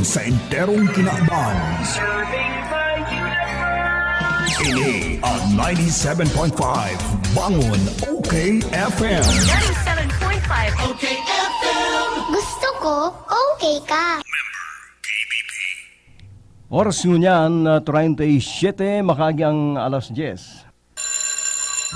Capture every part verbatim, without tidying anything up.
sa enterong kinaban. Ini ang ninety-seven point five Bangon O K F M. Ninety-seven point five O K F M. Gusto ko, okay ka. Oras ngunyan, ah, treinta y siete, makaagi ang alas diyes.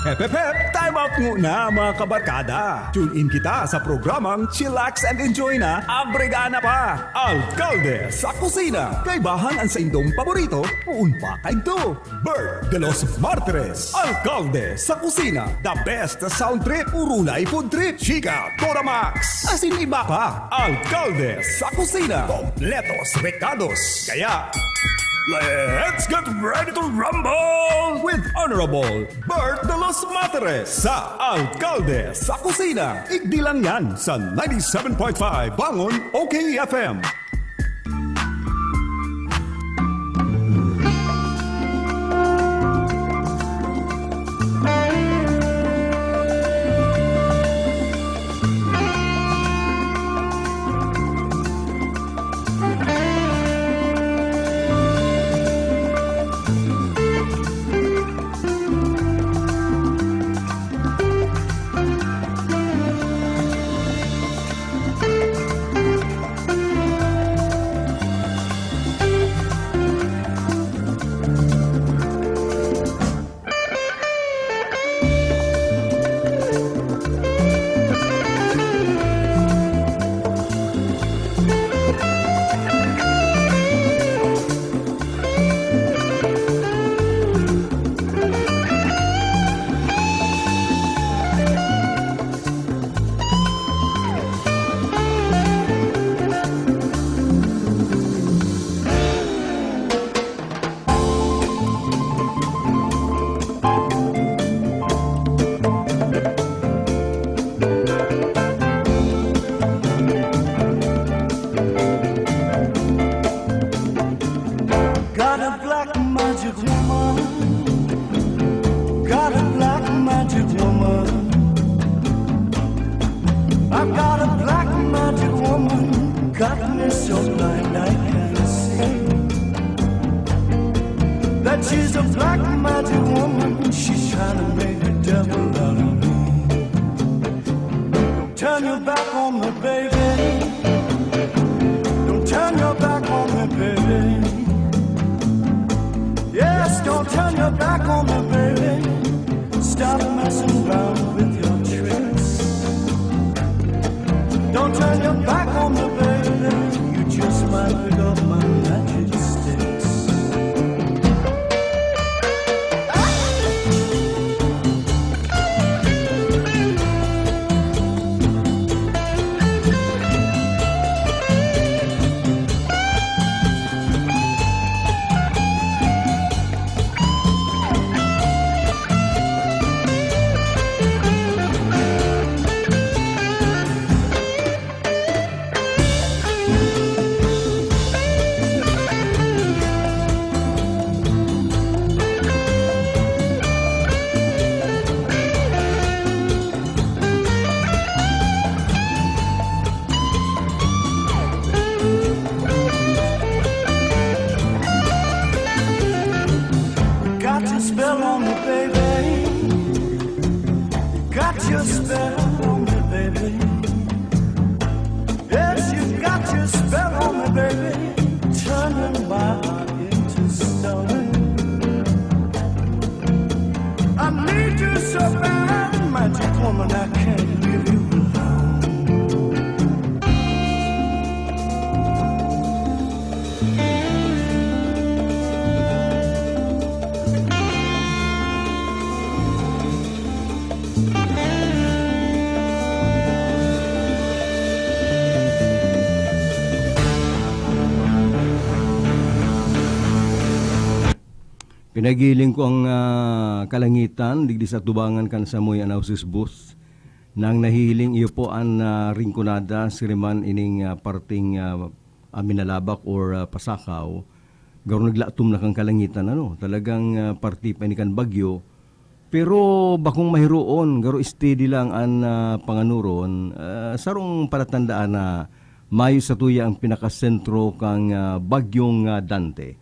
Hep, hep, hep! Time out muna, mga kabarkada! Tune in kita sa programang Chillax and Enjoy na, abrigana pa! Alkalde sa Kusina! Kaibahan an saindong paborito, poon pa kaidto! Bert de los Martires, Alkalde sa Kusina! The best sound trip, urulay food trip, chika, Toramax, asin iba pa! Alkalde sa Kusina! Kompletos rekados! Kaya, let's get ready to rumble with Honorable Bert de los Materes sa Alkalde sa Kusina. Igdi lang yan sa ninety-seven point five Bangon O K F M. Got a black magic woman. Got a black magic woman. I've got a black magic woman. Got me so blind I can't see. That she's a black magic woman. She's trying to make the devil out of me. Don't turn your back on me, baby. Don't turn your back on me, baby. Yes, don't turn your back on me, baby. Stop messing around with your tricks. Don't turn your back on me, baby. You just might pick up my magic sticks. Got your spell on me, baby. Got your spell on me, baby. Yes, you got your spell on me, baby. Turning my heart into stone. I need you so bad, magic woman, I can't leave you alone. Pinagiling ko ang, ah, kalangitan, digdi sa tubangan kan samoy announcer's booth, nang nahihiling iyo po an, ah, Rinconada, siriman ining, ah, parteng, ah, ah, Minalabak or, ah, Pasacao, garo naglatom na kan kalangitan, ano, talagang, ah, parte pa ini kan bagyo. Pero bakong mahiroon, garo steady lang an, ah, panganoron, ah, sarong palatandaan na Mayo satuya ang pinakasentro kan, ah, Bagyong, ah, Dante.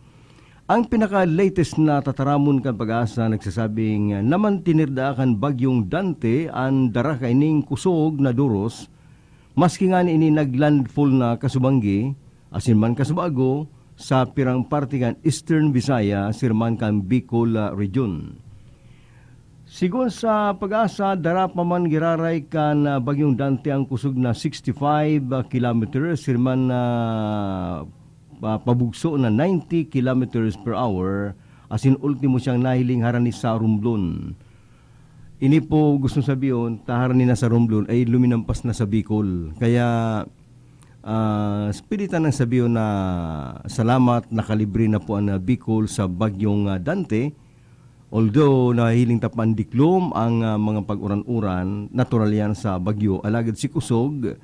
Ang pinaka-latest na tataramon kan PAGASA nagsasabing, ah, namantener daa kan Bagyong Dante an dara kaining kusog na duros, maski ngani ini nag-landfall na kasubanggi, asin man kasubago, sa pirang parte kan Eastern Visayas, sirman kan Bicol, ah, Region. Sigon sa PAGASA, dara pa man giraray kan, ah, Bagyong Dante ang kusog na sixty-five kilometers, sirman na, ah, pabugso na ninety kilometers per hour, asin ultimo siyang nahiling harani sa Romblon. Ini po gustong sabihon, ta harani na sa Romblon ay luminampas na sa Bicol. Kaya, ah, pwede tanang sabihon na salamat, nakalibre na po ang, ah, Bicol sa Bagyong, ah, Dante. Although nahihiling ta pa an diklom, ang, ah, mga pag-uran-uran, natural yan sa bagyo. Alagad si kusog,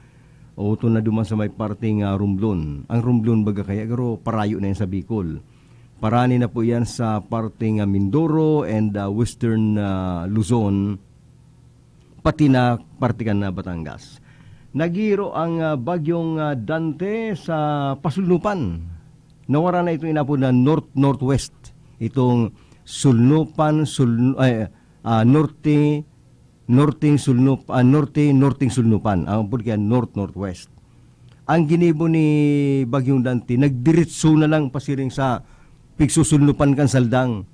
o ito na duman sa may parteng, ah, Romblon. Ang Romblon baga kaya, pero parayo na yan sa Bicol. Parani na po yan sa parteng, ah, Mindoro and, ah, Western, ah, Luzon, pati na parte kan, ah, Batangas. Nagiro ang, ah, Bagyong, ah, Dante sa pasulnupan. Nawara na itong inapod na north-northwest. Itong sulnupan, sul-, ay, ah, norte, norteng sulnup-, ah, norte, norteng sulnupan. Ang apod kaya north-northwest. Ang ginibo ni Bagyong Dante, nagdiretso na lang pasiring sa pigsusulnupan kan Saldang.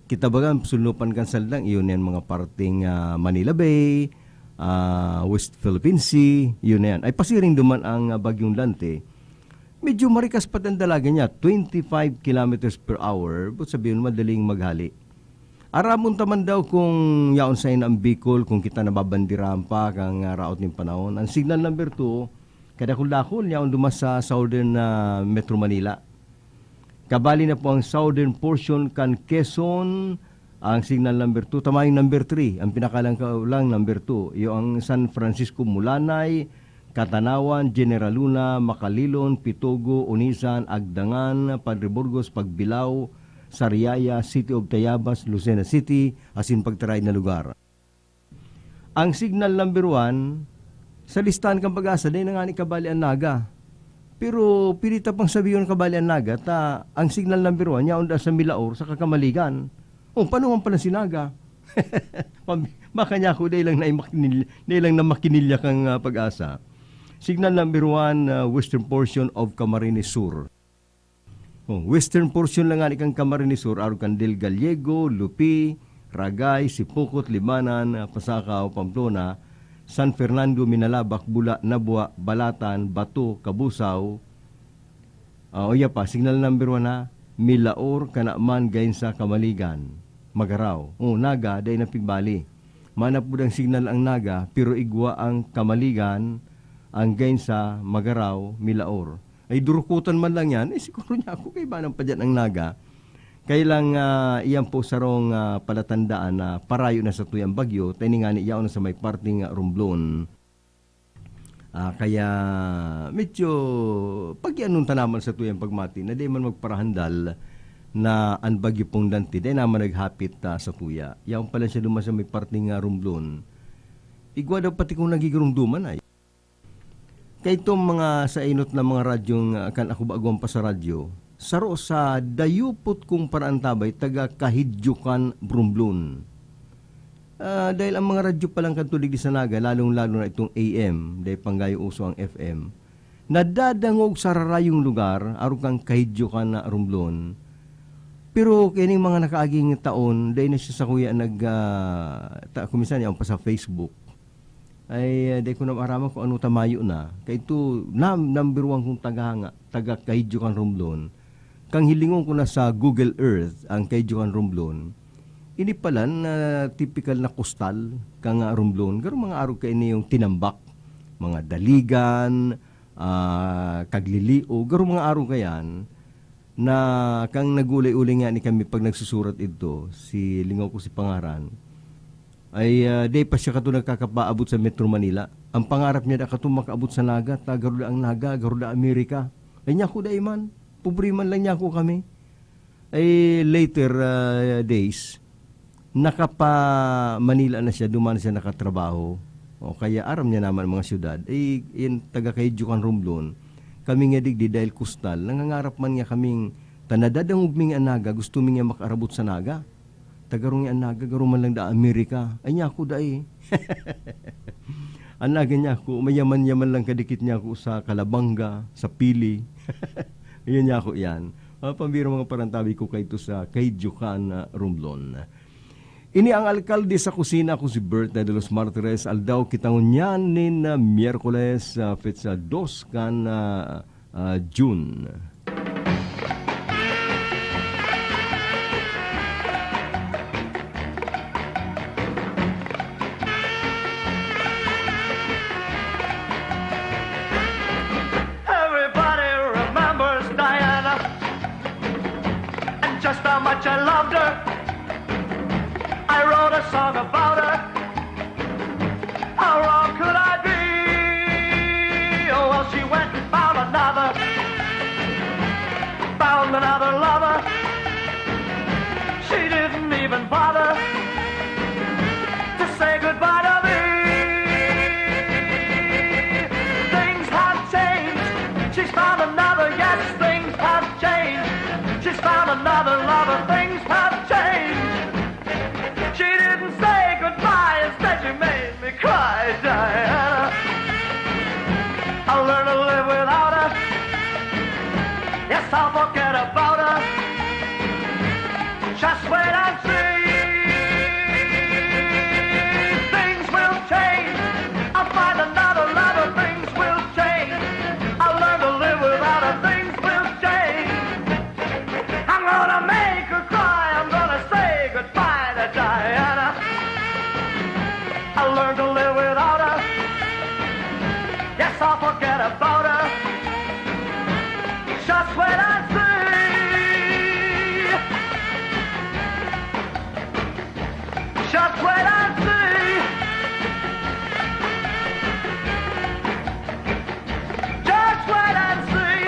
Kita baga, sulnupan kan Saldang, iyon yan mga parteng, ah, Manila Bay, ah, West Philippine Sea, yun na yan. Ay pasiring duman ang, ah, Bagyong Dante. Medyo marikas pa ang dalagan niya, twenty-five kilometers per hour, but sabihin madaling maghali. Aramon ta man daw kung yaon sa ang Bicol, kung kita nababandirahan pa kan, ah, raot nin panahon. Ang signal number two, kadakul-dakul, yaon duman sa Southern, ah, Metro Manila. Kabali na po ang southern portion kan Quezon, ang signal number two, ta mayong number three. Ang pinakalang kaulang, number two. Iyo ang San Francisco, Mulanay, Catanawan, General Luna, Macalilon, Pitogo, Onisan, Agdangan, Padre Burgos, Pagbilao, Sariaya, City of Tayabas, Lucena City, asin pagtaray na lugar. Ang signal number one, sa listahan kan PAGASA, dai na ngani kabali an Naga. Pero pwede ta pang sabihon kabali an Naga, ta ang signal number one, yaon daa sa Milaor, saka Camaligan. O, paano man pala si Naga? Mab-, baka niya ako, dai lang na makinil-, dai lang na makinilya kan, ah, PAGASA. Signal number one, ah, western portion of Camarines Sur. Oh, western portion lang ngani kan Camarines Sur, arog kan Del Gallego, Lupi, Ragay, Sipocot, Libmanan, Pasacao, Pamplona, San Fernando, Minalabac, Bula, Nabua, Balatan, Bato, Cabusao. Ah, o iya pa, signal number one ha, Milaor, Canaman, Gainza, Camaligan, Magarao. Oh, Naga, dai na pigbali. Manapod ang signal ang Naga, pero igwa ang Camaligan, ang Gainza, Magarao, Milaor. Ay durukutan man lang yan, eh, siguro niya ako kaibanan pa dyan ang Naga. Kaya lang, ah, iyan po sarong, ah, palatandaan na parayo na sa tuyang bagyo, ta ini ngani yaon na sa may parteng, ah, Romblon. Ah, kaya medyo pagyanon ta naman sa tuyang pagmati na di man magparahandal na an bagyo pong Dante, dai naman naghapit, ah, sa tuya. Yaon pa lang siya duman sa may parteng, ah, Romblon. Igwa daw pati kung nagigiromdoman ay. Kaitong mga sa inot na mga radyong, ah, kan ako baguan pa sa radyo, saro sa dayupot kong paraantabay, taga Kahidyokan, Romblon. Ah, dahil ang mga radyo pa lang kadto digdi sa Naga, lalong-lalo na itong A M, dahil panggayo uso ang F M, nadadangog sa rarayong lugar, arog kan Kahidyokan na Romblon. Pero kining mga nakaaging taon, dahil na siya sa kuya nag, ah, ta-, kuminsan yaon pa sa Facebook. Ay, ah, di ko na maaraman kung ano ta mayo na. Kay ito, nam-, number one kong tagahanga, taga Kahidyokan, Romblon. Kang hilingon ko na sa Google Earth ang Kahidyokan, Romblon, ini palan na tipikal na kustal kang, ah, Romblon. Garo mga arog kaini yung tinambak, mga daligan, ah, kaglilio, garo mga arog kayan. Na kang nag-ulay-ulay ngani kami pag nagsusurat idto, si, lingaw ko si pangaran, ay, ah, dai pa siya kato nagkakapaabot sa Metro Manila. Ang pangarap niya da kato makaabot sa Naga, ta garo da ang Naga, garo da Amerika. Ay niya ko dai man, pobre man lang niya ko kami. Ay later, ah, days, nakapa-Manila na siya, duman siya nakatrabaho. O kaya aram niya naman ang mga syudad. Eh, yan taga Kahidyokan, Romblon. Kami nga digdi dahil kustal, nangangarap man nga kaming ta nadadangog mi nga an Naga, gusto mi nga makaarabot sa Naga. Ta garo nga an Naga, garo man lang da Amerika. Ay, niya ako, dai. An Naga niya ako, mayaman-yaman lang kadikit niya ako sa kalabangga, sa pili. Yun niya ako yan. Mga pambira, mga parantabi ko kaito sa kay Johan, ah, Romblon. Ini ang alkalde sa kusina, ako si Bert na de los Martires. Aldaw kita ngunyan nin, ah, Miyerkules, ah, petsa dos kan, ah, ah, June. Everybody remembers Diana and just how much I loved her. I wrote a song about her. How wrong could I be? Oh, well, she went and found another, found another lover. She didn't even bother to say goodbye to me. Things have changed. She's found another. Yes, things have changed. She's found another lover. Things have changed. She didn't say goodbye. Instead, she made me cry, Diana. I learned to live without her. Yes, I'll forget about her. Just wait and see. Things will change. I'll find another lover. Things will change. I'll learn to live without her. Things will change. I'm gonna make her cry. I'm gonna say goodbye to Diana. I learned to live without her. Yes, I'll forget about her. Just wait and see. Just wait and see. Just wait and see.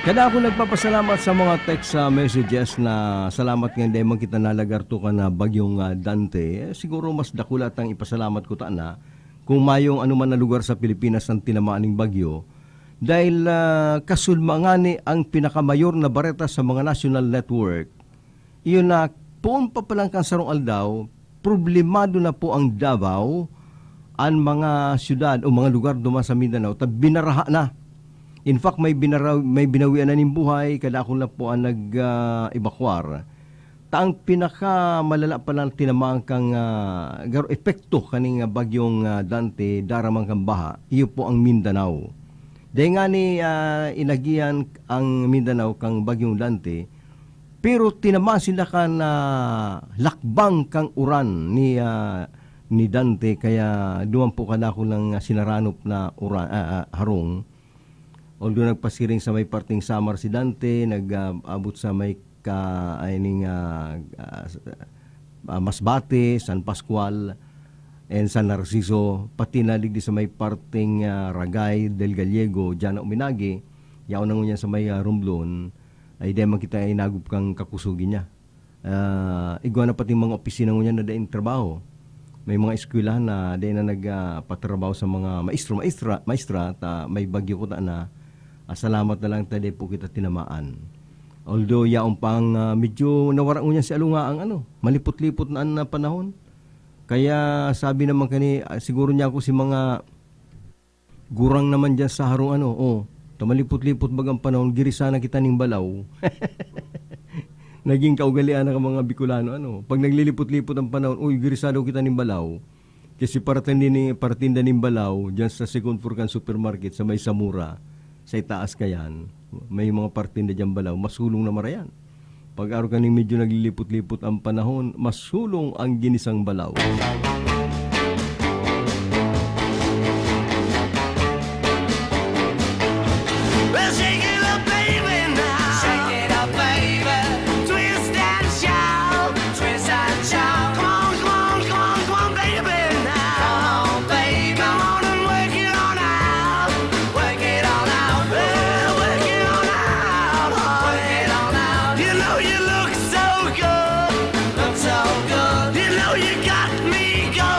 Kada ako nagpapasalamat sa mga text, ah, messages na salamat nga dai man kita nalagartukan na bagyong, ah, Dante. Eh, siguro mas dakula tang ipasalamat ko ta na kung mayong anuman na lugar sa Pilipinas ang tinamaan ning bagyo. Dahil, ah, kasunma ngani ang pinakamayor na bareta sa mga national network. Iyon na, poon pa palang kan sarong aldaw, problemado na po ang Davao, an mga syudad o mga lugar duman sa Mindanao, ta binaraha na. In fact, may binaraw-, may binawian na nin buhay, kadakul na po ang nag, ah, ebakwar. Ta ang pinakamalala pa lang tinamaan kang, ah, garo-, epekto kaning, ah, bagyong, ah, Dante, daraman kan baha, iyo po ang Mindanao. Dahil nga ni, ah, inagihan ang Mindanao kang bagyong Dante, pero tinamaan sinda kan, ah, lakbang kan uran ni, ah, ni Dante, kaya duman po kadakul nang sinaranop na uran, ah, ah, harong. Although nagpasiring sa may parteng Samar si Dante, nag, ah, abot sa may ka, ay, ning, ah, ah, s-, ah, Masbate, San Pascual, and San Narciso, pati na digdi sa may parteng, ah, Ragay del Gallego, diyan na uminagi, yaon na ngunyan sa may, ah, Romblon, ay dai man kita inagop kan kakusogi niya. Ah, igwa na pati mga opisina ngunyan na daing trabaho. May mga eskwelahan na dai na nag, ah, patrabaho sa mga maestro, maestra, maestra, ta may bagyo kuta na, ah, salamat na lang ta dai po kita tinamaan. Although yaon pang, ah, medyo nawara ngunyan si Alunga ang ano, malipot-lipot na an, ah, panahon. Kaya sabi naman kani, ah, siguro niya ako si mga gurang naman diyan sa harong ano, oh, ta malipot-lipot bagang panahon, giri sana kita ning balaw. Naging kaugalian na kan mga Bicolano, ano, pag naglilipot-lipot ang panahon, "Uy, giri sana kita ning balaw." Kasi paratinda ni, paratinda ning balaw diyan sa second floor kan supermarket sa may Samora, sa itaas kayan. May mga partinda diyan balaw, masulong na marayan. Pag araw kaning medyo naglilipot-lipot ang panahon, masulong ang ginisang balaw. Well, shake it up, baby, now. Shake it up, baby. Twist and shout. Twist and shout. Come on, come on, come on, come on, baby, now. Come on, baby. Come on and work it on out. Work it on out. Well, work it on out. Work it on out. You know you look so good. Look so good. You know you got me going.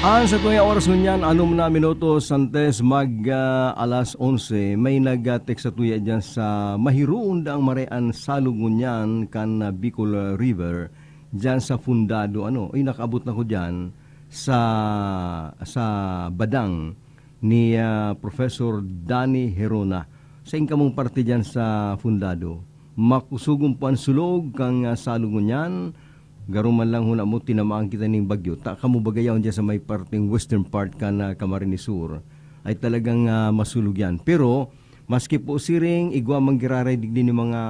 Ang sa tuya oras ngunyan, anom na minutos antes mag, ah, alas onse, may nag-text sa tuya dyan sa mahiroon daang marean salog ngunyan kan, ah, Bicol, ah, River, dyan sa Fundado, ano, ay nakaabot na ko dyan sa, sa badang ni, ah, Professor Danny Herona. Sa inkamong parte dyan sa Fundado, makusugon po ang sulog kang, ah, salog ngunyan, garo man lang huna mo tinamaan kita ning bagyo. Ta kamo bagayahon dyan sa may parteng western part kan, ah, Camarines Sur, ay talagang, ah, masulog yan. Pero, maski po siring, igwa man giraray digdi ni mga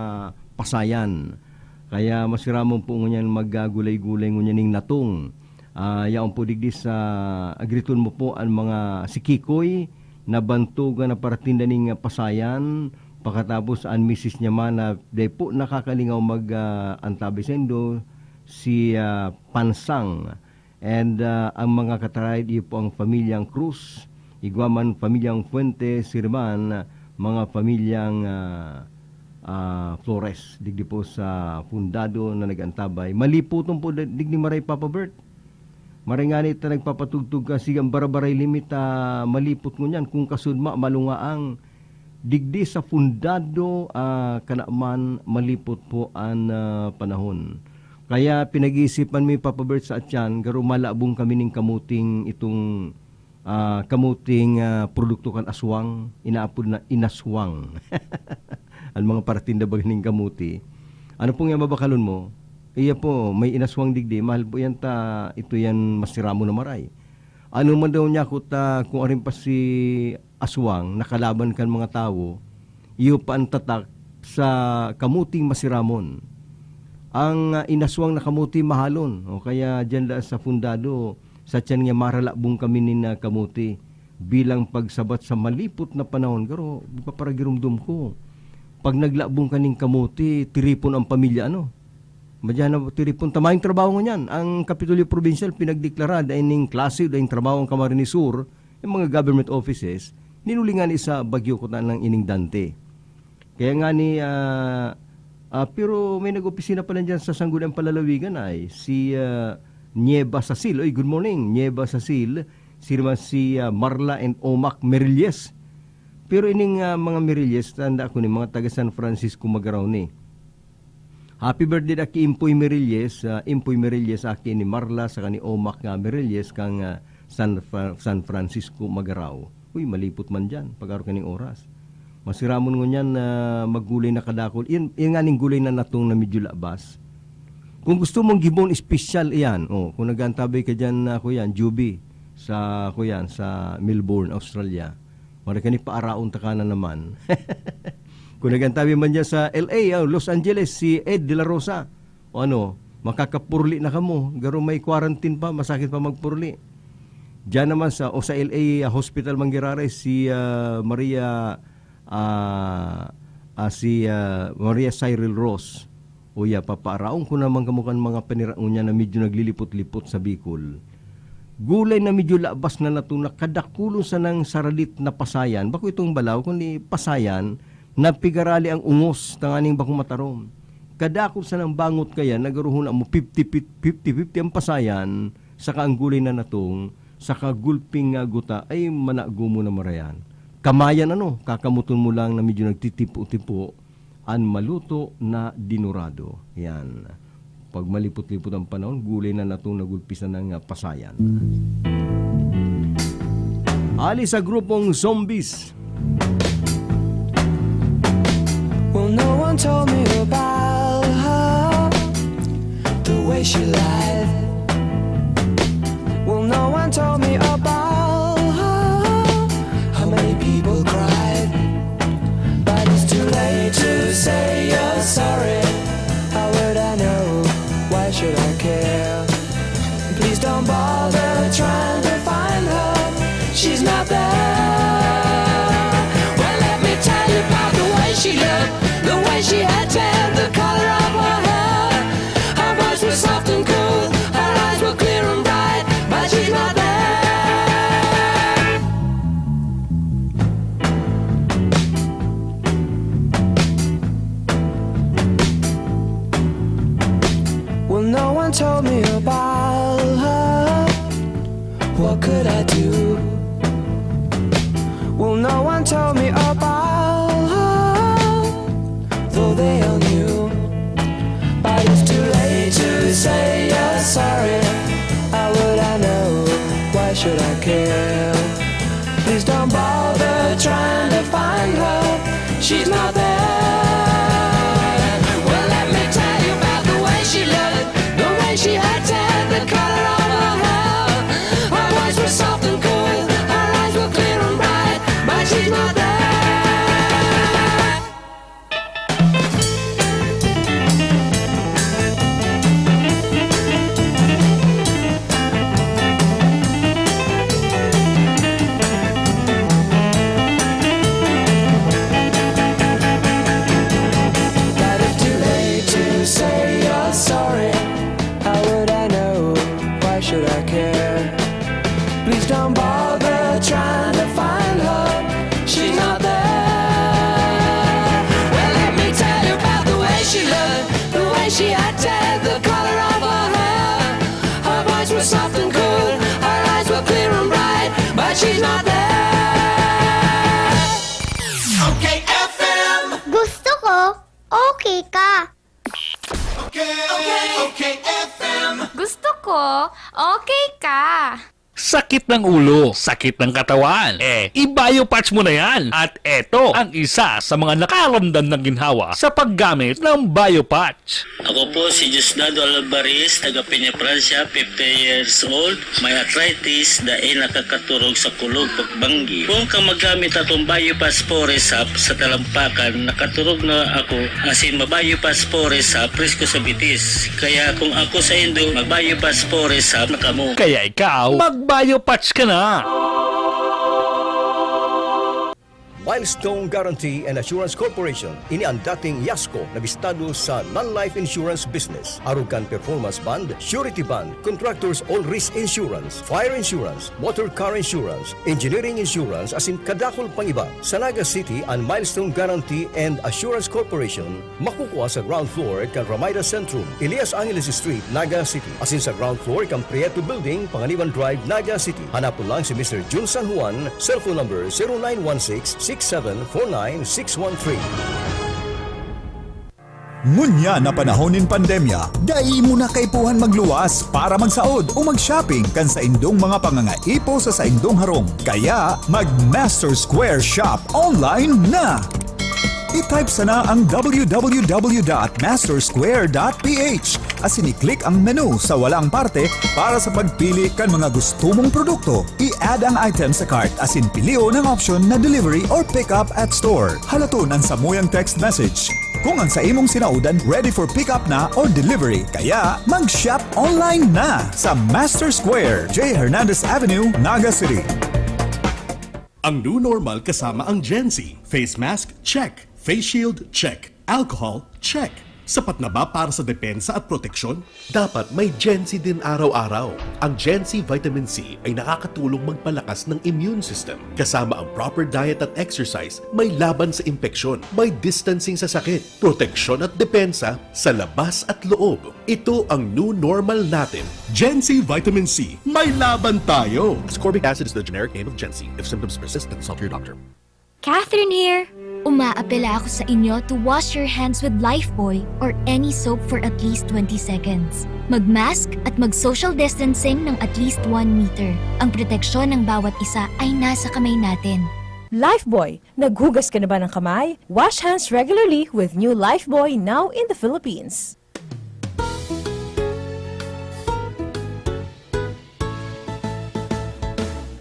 pasayan. Kaya masiramon po ngunyan maggagulay-gulay ngunyan ning natong. Ah, yaon po digdi sa agriton mo po ang mga sikikoy na bantugan na paratinda ning, ah, pasayan. Pakatapos, ang misis niya man na dai po nakakalingaw mag, ah, antabi saindo, si, ah, Pansang. And, ah, ang mga kataraid, iyo po ang pamilyang Cruz, igwa man pamilyang Fuentes, siriman, mga pamilyang, ah, ah, Flores, digdi po sa Fundado na nag-antabay. Maliputon po, di-, digdi maray, Papa Bert. Maray ngani ta nagpapatugtog ka, sigang barabaray limit, ah, malipot ngunyan. Kung kasudma, malungaang digdi sa Fundado, ah, kanaman malipot po an, ah, panahon. Kaya pinag-iisipan mi, Papa Bert, sa atyan, garo malabong kami ning kamuting itong, ah, kamuting, ah, produkto kan aswang, inaapod na inaswang. An mga paratinda baga ning kamuti. Ano pong yan babakalon mo? Iya po, may inaswang digdi, mahal po yan ta, ito yan masiramo na maray. Ano man daw niya ako ta, kung arin pa si aswang, nakalaban kan mga tawo, iyo pa an tatak sa kamuting masiramon. Ang, ah, inaswang na kamuti mahalon, o kaya diyan da sa Fundado, sa tiyan nga maralabong kami nin, ah, kamuti bilang pagsabat sa malipot na panahon. Garo, ipaparagiromdom ko, pag naglabong ka nin kamuti, tiripon ang pamilya, ano? Madyan na tiripon. Tama yung trabaho ngunyan. Ang Kapitolyo Probinsyal pinagdeklara dahil ning klase, dahil trabaho ang Camarines Sur, yung mga government offices, ninulingan sa bagyo ko ng ining Dante. Kaya nga ni, ah, ah, pero may nag-opisina pala dyan sa Sangguniang Palalawigan ay si, ah, Nieva Sasil. Oy, good morning, Nieva Sasil. Sirma si, ah, Marla and Omak Merilles. Pero ining, ah, mga Merilles, tanda ko ni mga taga San Francisco Magarao ni. Happy birthday da ki Impoy Merilles, ah, Impoy Merilles, aki ni Marla, saka ni Omak nga Merilles, kang, ah, San Fra-, San Francisco Magarao. Uy, malipot man diyan, pag-aro kaning oras. Masiramon ngunyan na maggulay na kadakol. Iyan, iyan nga ning gulay na natong na medyo labas. Kung gusto mong gibon espesyal iyan, oh, kung nag-aantabay ka diyan na, kuya, Juby, sa, kuya, sa Melbourne, Australia. Mara kani paaraon ta ka na naman. Kung nag-aantabay man diyan sa L A, oh, Los Angeles, si Ed De La Rosa. O ano, makakapurli na kamo. Garo may quarantine pa, masakit pa magpurli. Diyan naman sa, o sa L A hospital manggiraray, si, ah, Maria, ah, ah, si, ah, Maria Cyril Ross. Uya, papaaraon ko naman kamo kan mga panira ngunyan na medyo naglilipot-lipot sa Bicol. Gulay na medyo labas na natong nakadakulon sanang saradit na pasayan. Bako itong balaw, kundi pasayan na pigarali ang ungos tanganing bakong matarom. Kadakul sanang bangot kaya, nagaruhon mo fifty fifty, fifty fifty ang pasayan, saka ang gulay na natong, saka gulping nga guta ay manago mo na marayan. Kamayan ano, kakamuton mo lang na medyo nagtitipo-tipo, an maluto na dinurado. Yan. Pag malipot-lipot ang panahon, gulay na natong nagulpisan ng, ah, pasayan. Ali sa grupong Zombies. Well, no one told me about her, the way she lied. Well, no one told me about her, how many people cried. But it's too late to say you're sorry. How would I know? Why should I care? Please don't bother trying to find her. She's not there. Well, let me tell you about the way she looked, the way she had tan, the color of her hair. Her voice was soft and cool, her eyes were clear and bright, but she's not there. Well, no one told me about her. What could I do? Well, no one told me about her, though they all knew. But it's too late to say you're sorry. How would I know? Why should I care? Please don't bother trying to find her. She's not there. Well, let me tell you about the way she looked, the way she acted, the color of her hair. Her voice was soft and cool, her eyes were clear and bright, but she's not there. But it's too late to say you're sorry. How would I know? Why should I care? Please don't bother trying to find her. She's not there. Well, let me tell you about the way she looked, the way she acted, the color of her hair. Her voice was soft and cool, her eyes were clear and bright, but she's not there. Okay F M. Gusto ko, okay ka. Okay, okay, okay F M. Gusto ko, okay ka. Sakit ng ulo, sakit ng katawan. Eh, i-Biopatch mo na yan. At eto ang isa sa mga nakaramdam ng ginhawa sa paggamit ng Biopatch. Ako po si Diosdado Alvarez, taga Peña, Francia, fifty years old. May arthritis, dai nakakaturog sa kulog pagbanggi. Kung ka magamit atong Biopatch Foresap sa talampakan, nakaturog na ako, asin ma-Biopatch Foresap, presko sa bitis. Kaya kung ako sa indo, mag-Biopatch Foresap na kamo. Kaya ikaw, mag-Biopatch ka na! Milestone Guarantee and Assurance Corporation, ini ang dating Yasco na bistado sa non-life insurance business. Arog kan performance bond, surety bond, contractors all risk insurance, fire insurance, motor car insurance, engineering insurance, asin kadakul pang iba. Sa Naga City, an Milestone Guarantee and Assurance Corporation makukua sa ground floor kan Ramada Centrum, Elias Angeles Street, Naga City, asin sa ground floor kan Prieto Building, Panganiban Drive, Naga City. Hanapon lang si Mister Jun San Juan, cellphone number zero nine one six six seven four nine six one three. Ngunyan na panahon nin pandemya, dai mo na kaipuhan magluwas para magsaod o mag-shopping kan saindong mga pangangaipo sa saindong harong. Kaya, mag-Master Square Shop online na! I-type sana ang w w w dot master square dot p h asin i-click ang menu sa walang parte para sa pagpili kan mga gusto mong produkto. I-add ang item sa cart asin pilion ang option na delivery or pick up at store. Halaton an samuyang text message. Kung ang sa imong sinaodan ready for pick up na or delivery, kaya mag-shop online na sa Master Square, J Hernandez Avenue, Naga City. Ang new normal kasama ang Gen Z. Face mask, check. Face shield, check. Alcohol, check. Sapat na ba para sa depensa at proteksyon? Dapat may Gen Z din araw-araw. Ang Gen Z Vitamin C ay nakakatulong magpalakas ng immune system. Kasama ang proper diet at exercise, may laban sa impeksyon, may distancing sa sakit, proteksyon at depensa sa labas at loob. Ito ang new normal natin. Gen Z Vitamin C, may laban tayo! Ascorbic acid is the generic name of Gen Z. If symptoms persist, then consult your doctor. Catherine here! Umaapela ako sa inyo to wash your hands with Lifebuoy or any soap for at least twenty seconds. Mag-mask at mag-social distancing ng at least one meter. Ang proteksyon ng bawat isa ay nasa kamay natin. Lifebuoy, naghugas ka na ba ng kamay? Wash hands regularly with new Lifebuoy, now in the Philippines.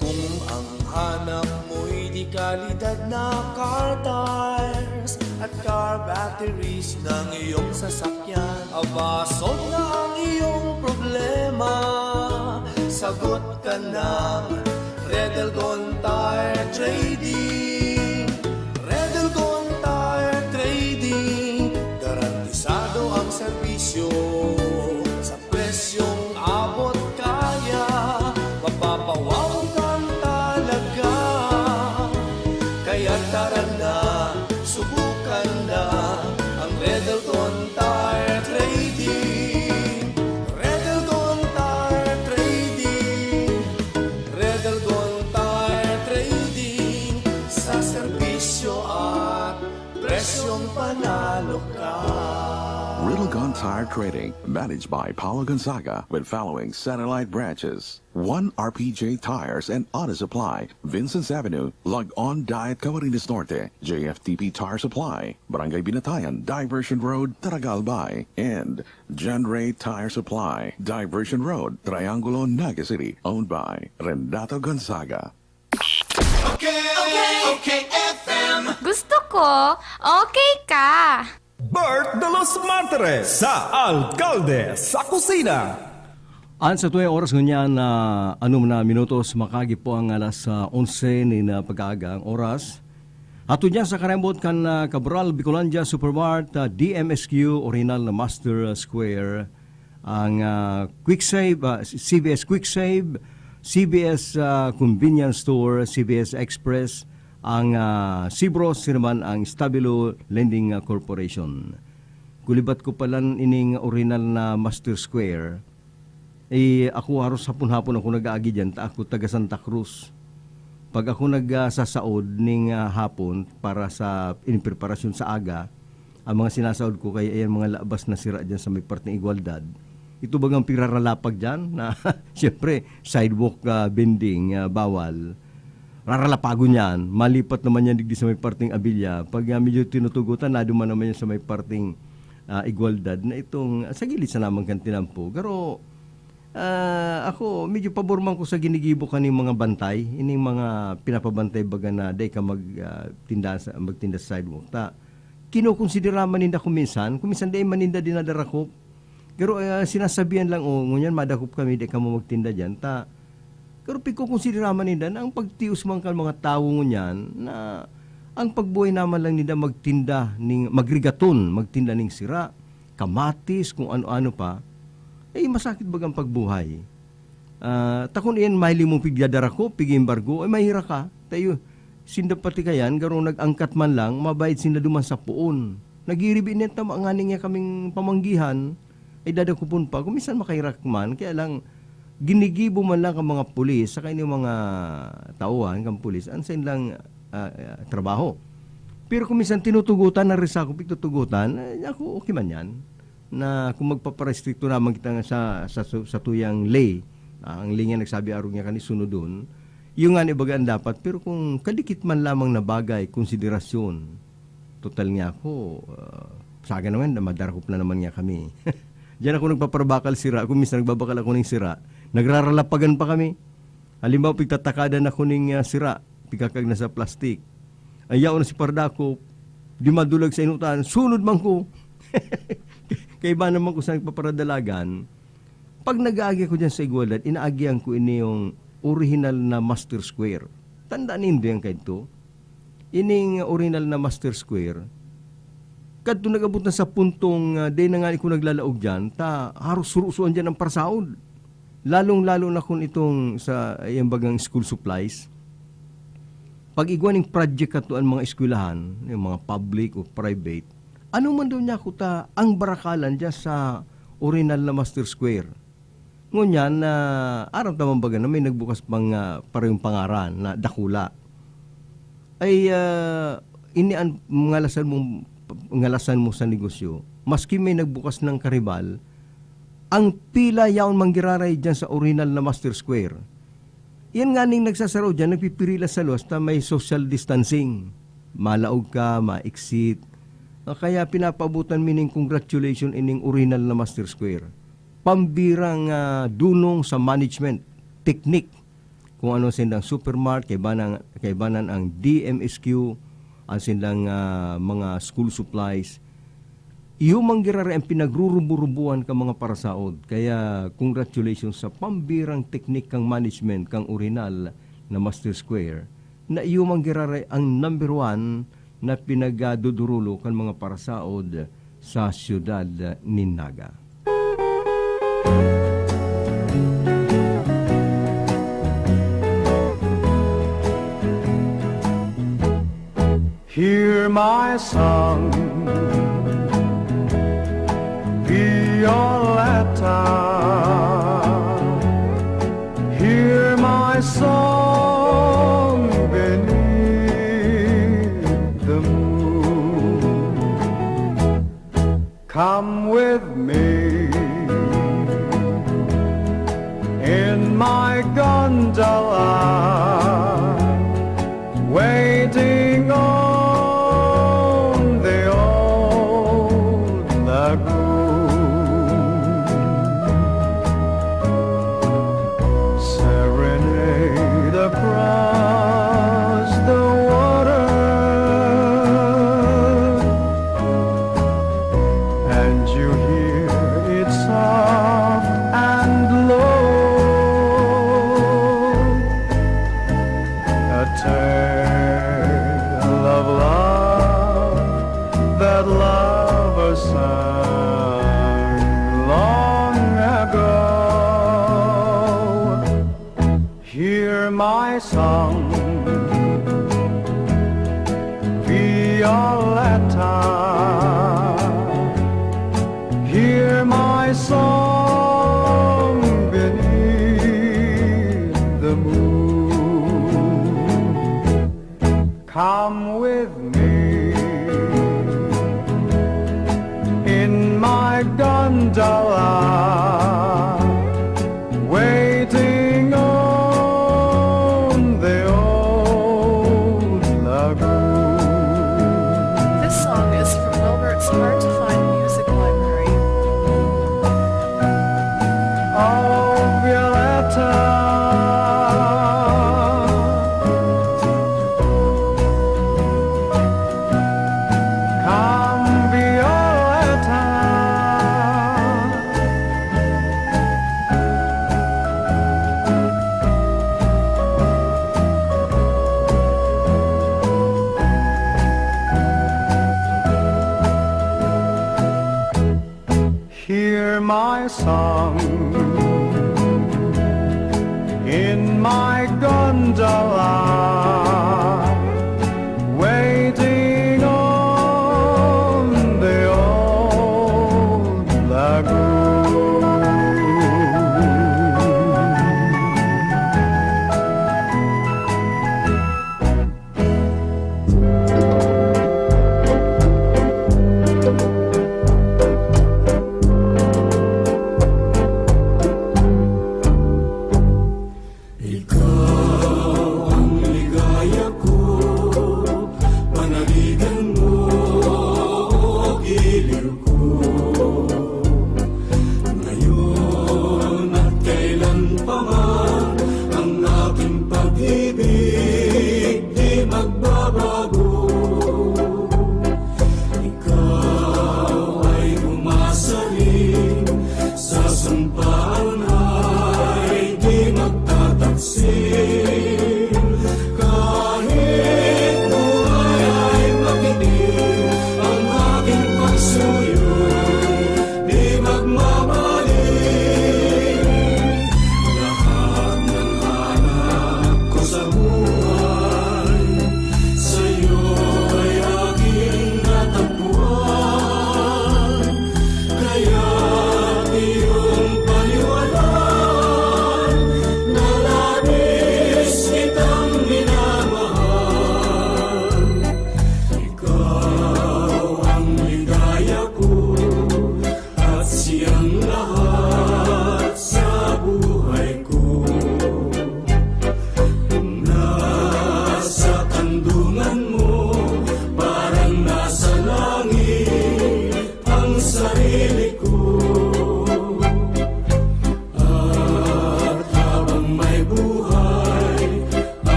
Kung ang hanap mo'y dekalidad na car tires at car batteries ng iyong sasakyan, aba, solve na ang iyong problema. Sagot ka ng Red Elgon Tire Trading. Red Elgon Tire Trading, garantisado ang serbisyo. Sa presyong abot kaya, mapapawaw kang talaga. Kaya tara na, subukan na ang Red Elgon Tire Trading. Red Elgon Tire Trading. Tire Trading, managed by Paulo Gonzaga, with following satellite branches: One R P J Tires and Auto Supply, Vincent's Avenue, Log-On Diet, Camarines Norte; J F T P Tire Supply, Barangay Binatayan, Diversion Road, Taragal Bay; and John Ray Tire Supply, Diversion Road, Triangulo, Naga City, owned by Renato Gonzaga. Okay, okay, okay, F M. Gusto ko, okay ka. Bert de los Martires sa Alkalde sa Kusina. An sa tuwing oras ngunyan na anom na minutos, makagi po ang alas ah, onse nin ah, pag-aaga ang oras. Ato dyan sa karembot kan ah, Cabral Bicolandia Supermart, ah, D M S Q, original na Master Square, ang ah, Quick Save, ah, C V S Quick Save, C V S ah, Convenience Store, C V S Express, ang ah, Sibros, naman ang Stabilo Lending ah, Corporation. Gulibat ko palan ining original na Master Square. Eh, ako haros hapon-hapon ako nag-aagi diyan, ta ako taga Santa Cruz. Pag ako nagsasaod ning ah, hapon para sa in preparasyon sa aga, ang mga sinasaod ko kaya ayan mga labas na sira diyan sa may parteng Igualdad. Ito bagang piraralapag diyan na siyempre sidewalk ah, bending ah, bawal. Raralapagon yan, malipat naman yan digdi sa may parteng Abilia. Pag ah, medyo tinutugutan, naduman naman yan sa may parteng ah, Igualdad na itong ah, sa gilid sa namang kan tinampo. Pero ah, ako, medyo pabor man ko sa ginigibo kaning mga bantay, ining mga pinapabantay baga na dai ka mag ah, tinda sa, magtinda sa sidewalk. Ta, kinokonsidera man ninda kung minsan, kung minsan dai man ninda dinadarakop. Pero ah, sinasabihan lang, oh, ngunyan madakop kami, dai kamo magtinda diyan. Ta, pero pigkokonsidera man ninda na ang pagtios man kan mga tawo ngunyan na ang pagbuhay naman lang ninda magtinda ning magrigaton, magtinda ning sira, kamatis, kung ano-ano pa, eh masakit bagang pagbuhay. Ah, ta kun iyan mahiling mo pigdadarakop, pig-embargo, ay mahira ka. Tayo, sinda pati kayan, garo nag-angkat man lang, mabayad sinda duman sa poon. Nagiribi niya tama nga niya kaming pamanggihan, ay dadakopon pa. Kung minsan makahirak man, kaya lang, ginigibo man lang ang mga pulis, saka yung mga tauhan kang pulis, ang sa ilang ah, ah, trabaho. Pero kung minsan tinutugutan na rin sa ako, pitutugutan, eh, ako okay man yan. Na kung magpaparestrikto naman kita nga sa, sa, sa tuyang lay, ah, ang lay nga nagsabi arog niya kani sunodon, yung nga ni baga ang dapat, pero kung kadikit man lamang na bagay, konsiderasyon, total nga ako, ah, saga naman, madarakop na naman nga kami. Diyan ako nagpaparabakal sira, kung minsan nagbabakal ako ng sira, nagraralapagan pa kami. Halimbawa, pigtatakadan ako ning ah, sira, pigkakag na sa plastik. Ayaw na si Pardakop, di madulag sa inutan, sunod man ko. Kaiba naman ko sa nagpaparadalagan, pag nag-aagi ako dyan sa Igualdad, inaagihan ko ini yung original na Master Square. Tanda nindo yan kaito? Ining original na Master Square, kadto nag-abot na sa puntong uh, day na nga ko naglalaog dyan, ta haros surusuan dyan ang parasaod. Lalong-lalo na kung itong sa yung bagang school supplies. Pag igwa ning project kato ang mga eskwelahan, yung mga public o private, ano man daw niya kuta ang barakalan dyan sa original na Master Square? Ngunyan na aram ta man baga na may nagbukas pang ah, parehong pangaran na dakula. Ay ah, ini an ngalasan mo ngalasan mo sa negosyo. Maski may nagbukas ng karibal, ang pila yaon manggiraray diyan sa original na Master Square. Yan nga ning nagsasaraw diyan, nagpipirila sa luwas ta may social distancing. Malaog ka, ma-exit. Ah, Kaya pinapaabutan mi ning congratulation ining original na Master Square. Pambirang ah, dunong sa management, technique, kung ano sindang supermart, kaibanan, kaibanan ang D M S Q, ang sindang ah, mga school supplies. Iyo man giraray ang pinagrurubo-rubuan ka mga parasaod. Kaya congratulations sa pambirang teknik kang management kang orihinal na Master Square na iyo man giraray ang number one na pinagadudurulo kan mga parasaod sa siyudad nin Naga. Hear my song, Violetta. Hear my song beneath the moon. Come with me. gondola, waiting on the old lagoon. Serenade across the water, and you hear it soft and low, a tale of love that lovers sang long ago. Hear my song, Violetta. Hear my song beneath the moon. Come with me in my gondola, waiting on the old lagoon. This song is from Wilbert's Hard to Find Music Library. Oh, Violetta, come, Violetta. Hear my song in my gondola, waiting on the old lagoon. Ikaw ang ligaya ko, panaligan mo, giliw ko. Ngayon at kailan pa man, ang aking pag-ibig di magbabago. Ikaw ay umasarin, sa sampaan ay di magtataksil. Kahit buhay ay makinig, ang aking pagsuyo di magmamaling. Lahat ng hanap ko sa buhay, sa'yo ay aking natagpuan. Kaya't iyong paniwalaan na lagi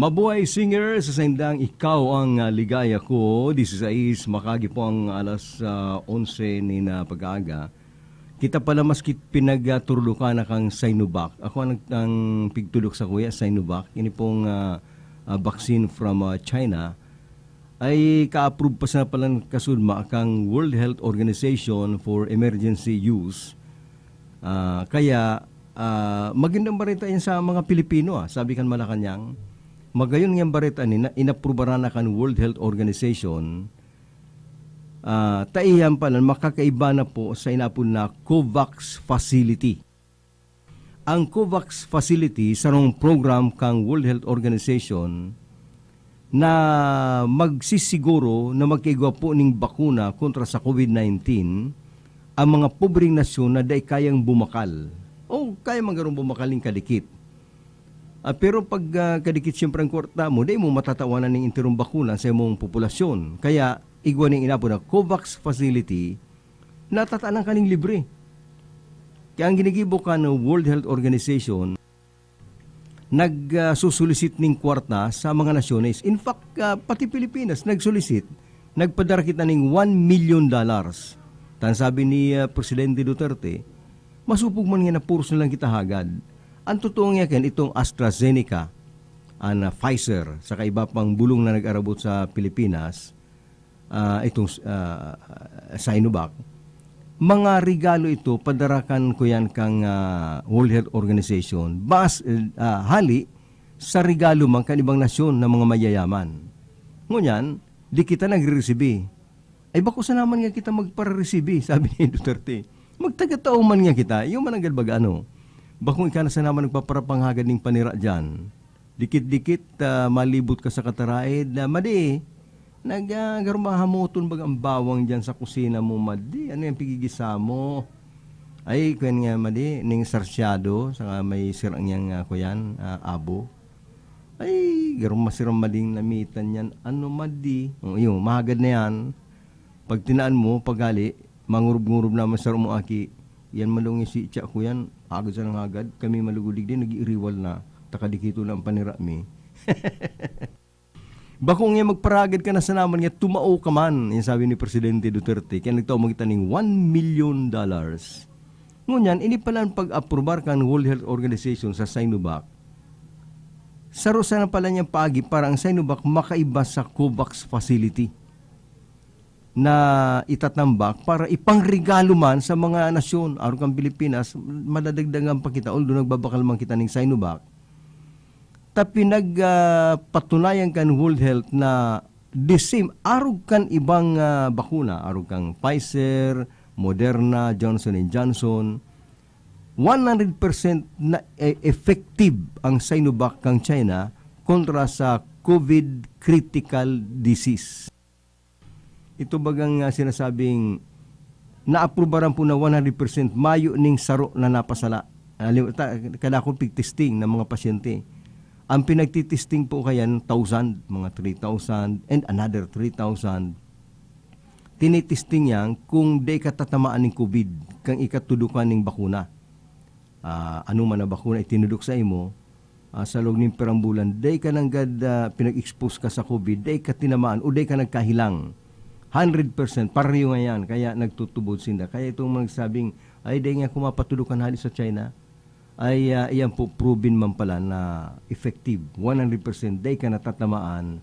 Mabuhay, singer, sa saindang ikaw ang, ah, ligaya ko. This is Ais, makagi po ang alas, ah, onse ni na pag-aaga. Kita pala maski pinagturdukan na kang Sinovac. Ako ang, ang pigtudok sa kuya, Sinovac. Ini pong, ah, ah, vaccine from, ah, China. Ay ka-approve pa sana pala kasudma kang World Health Organization for emergency use. Ah, kaya, ah, magandang balita yan sa mga Pilipino, ah. Sabi kan Malacanang, magayon ngayang balita ni na inaprubaran na kan World Health Organization, ah, ta iyan pala makakaiba na po sa inapod na COVAX facility. Ang COVAX facility, sarong program kang World Health Organization na magsisiguro na magkaigwa po ning bakuna kontra sa COVID nineteen ang mga pobreng nasyon na dai kayang bumakal. O kaya man garong bumakal ning kadikit. Ah, pero pag, ah, kadikit siyempre ang kwarta mo, dai mo matatawanan ning enterong bakuna sa imong populasyon. Kaya igwa ning inapod na COVAX facility, natatanan kaning libre. Kaya ang ginigibo kan World Health Organization, nag, ah, susulisit ning kwarta sa mga nasyones. In fact, ah, pati Pilipinas nagsulisit, nagpadara kita ning one million dollars. Tan sabi ni, ah, Presidente Duterte, masupog man nga na puros na lang kita hagad. Ang totoo nga kan itong AstraZeneca, an, ah, Pfizer, saka iba pang bulong na nag-arabot sa Pilipinas, ah, itong, ah, Sinovac, mga regalo ito, padara kan kuyan kang, ah, World Health Organization, bas-, ah, hali sa regalo man kan ibang nasyon na mga mayayaman. Ngunyan, di kita nagre-resibi. Ay, bako sana man nga kita magpararesibi, sabi ni Duterte. Magtagatao man nga kita, iyo man ang galbaga, ano. Bakong ika na sana man nagpaparapanghagad ning panira diyan. Dikit-dikit, ah, malibot ka sa kataraed na, "Madi, nag-, ah, garo mahamoton baga ang bawang diyan sa kusina mo, Madi? Ano yung pigigisa mo?" Ay, kwen nga, Madi, ning sarsyado, saka may sirang yang, ah, kuyan, ah, abo. Ay, garo masiram Mading namitan yan. Ano, Madi? O, yun, mahagad na yan. Pag tinaan mo, paghali, mangurub-ngurub naman sa mo aki. Yan malungi si Tiya ko yan. Agad sa nang hagad. Kami malugulig din, nag-iiriwal na. Takadikito na ang panira mi. Bako nga magparagad ka na sa naman nga tumao ka man, yung sabi ni Presidente Duterte. Kaya nagtao magita ning one million dollars. Ngunyan, ini pala ang pag-aprobar kan World Health Organization sa Sinovac. Saro sana pala niyang paagi para ang Sinovac makaiba sa COVAX facility na itatambak para ipangregalo man sa mga nasyon. Arog kan Pilipinas, madadagdagan pa kita, although nagbabakal man kita ning Sinovac. Ta pinag, ah, patunayan kan World Health na the same, arog kan ibang, ah, bakuna, arog kang Pfizer, Moderna, Johnson and Johnson, one hundred percent na e-, effective ang Sinovac kang China kontra sa COVID critical disease. Ito bagang, ah, sinasabing naaprubaran po na one hundred percent mayo ning saro na napasala. Ah, li-, ta-, kadakol pigtesting ng mga pasyente. Ang pinagtitesting po kayan, thousand, mga three thousand, and another three thousand. Tinitesting yan kung di ka tatamaan ning COVID, kang ikatudukan ning bakuna. Ah, ano man na bakuna itinudok sa imo, ah, sa loob nin pirang bulan, dai ka nanggad, ah, pinag-expose ka sa COVID, dai ka tinamaan o dai ka nagkahilang. Hundred percent, pareho nga yan, kaya nagtutubod sinda. Kaya itong mga nagsabing, "Ay, dai nga ako mapatudukan hali sa China," ay, ah, iyan po, proven man pala na effective, one hundred percent, dai ka natatamaan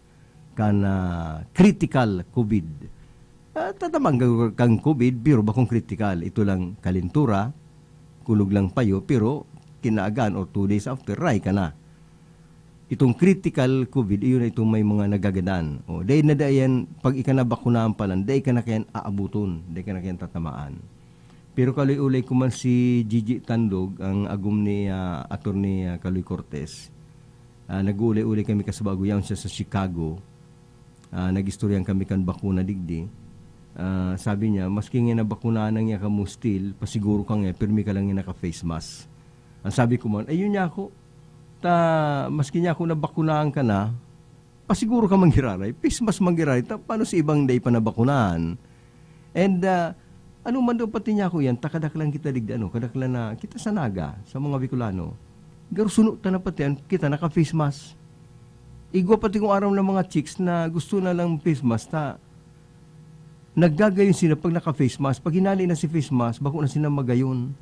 kan, ah, critical COVID. Ah, tatamaan ka kan COVID, pero bakong critical. Ito lang kalintura, kulog lang payo, pero kinaagaan or two days after, ray ka na. Itong critical COVID, iyon na itong may mga nagagadan. O, dahil na dai yan, pag ika nabakunahan pa lang, dai ka na kayan aabuton, dai ka na kayan tatamaan. Pero kaloy-olay ko man si Gigi Tandog, ang agom ni, ah, Attorney, ah, Kaloy Cortez. Ah, nag-uulay-ulay kami kasubago, yaon siya sa Chicago. Ah, nag-istoryahan kami kan bakuna digdi. Ah, sabi niya, "Maski nga nabakunahan na niya kamo still, pasiguro ka nga, pirmi ka lang nga naka-face mask." Ang sabi ko man, "Ayun niya ako. Ta, maski niya ako nabakunahan ka na, pasiguro ka man giraray, face mask man giraray. Ta, paano si ibang dai pa nabakunahan?" And, ah, ano man daw pati niya ako yan, ta kadaklan kita digdi, ano, kadaklan na, kita sa Naga, sa mga Bicolano. Garo suno ta na pati, an-, kita naka-face mask. Igwa pati kong aram na mga chicks na gusto na lang face mask ta naggagayon sila pag naka-face mask. Pag hinali na si face mask, bako na sila magayon.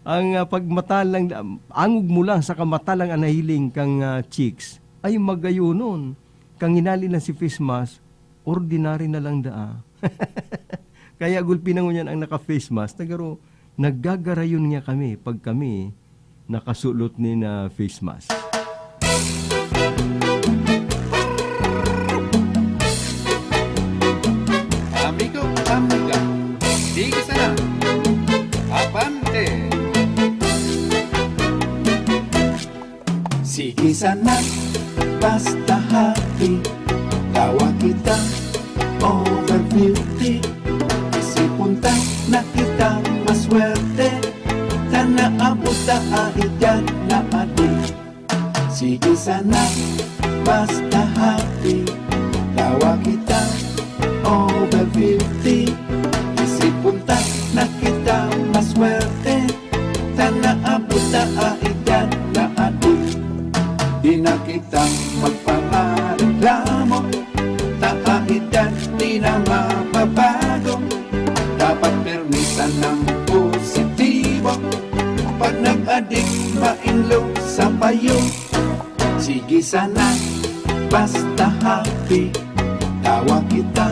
Ang, ah, pag mata lang, angog mo lang saka mata lang an nahiling kang, ah, chicks, ay magayonon. Kang hinali na si face mask, ordinary na lang daa. Kaya gulpi na ngunyan ang naka-face mask, nagaro-, naggagarayon nga kami pag kami nakasulot nin, ah, face mask. Amigo, amiga, sige sana. Abante! Sige sana, basta happy. Tawa kita, over fifty. Isipon ta na kita maswerte. Ta naabot ta a edad na adi. Sige sana, basta happy. Tawa kita, over fifty. Isipon ta na kita maswerte. Ta naabot ta a edad na adi. Di na kita magpapareklamo. Ta a edad di na mababago. Dapat pirmi sanang positibo. Pag nag-adik, mainlo sa payo. Sige sana, basta happy. Tawa kita,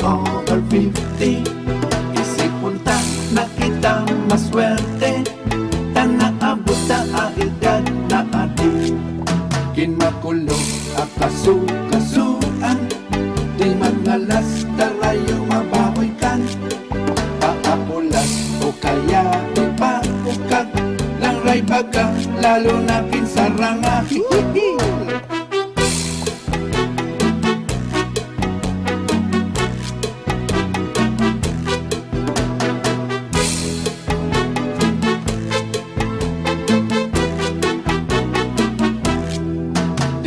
over fifty. Isipon ta na kita maswerte. Ta naabot ta a edad na adi. Kin makulog a kasukasuan. Di mangalas, tarayo mabahoy kan. Paapulas o kaya di pa ukag. Langray baga, lalo na kin saranga. Hihihi!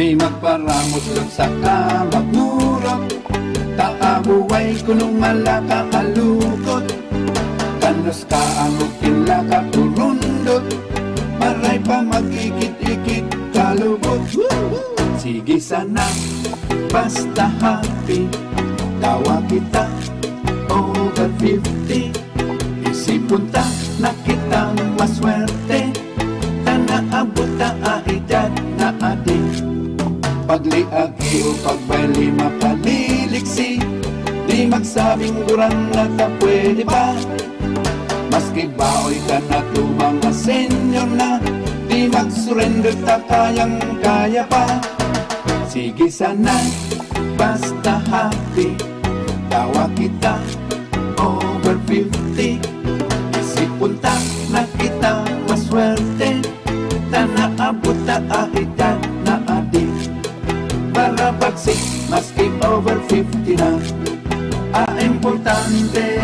Di magparamos lang saka magmurot. Ta a buhay kuno malaka alukot. Kanos ka ang ugting laka kurundot. Maray pa magikit-ikit kalubot. Sige sana, basta happy. Tawa kita, over fifty. Isipon ta na kita maswerte. Ta naabot ta a edad na adi. Pagliagi o pagbayle makaliliksi. Di magsabing gurang na ta pwede pa. Maski baoy ka na, tumang na, senyor na. Di mag-surrender ta, kayang-kaya pa. Sige sana, basta happy. Tawa kita, over fifty. Isipon ta na kita maswerte. Ta naabot ta a edad na adi. Para bagsik, maski over fifty na. A importante,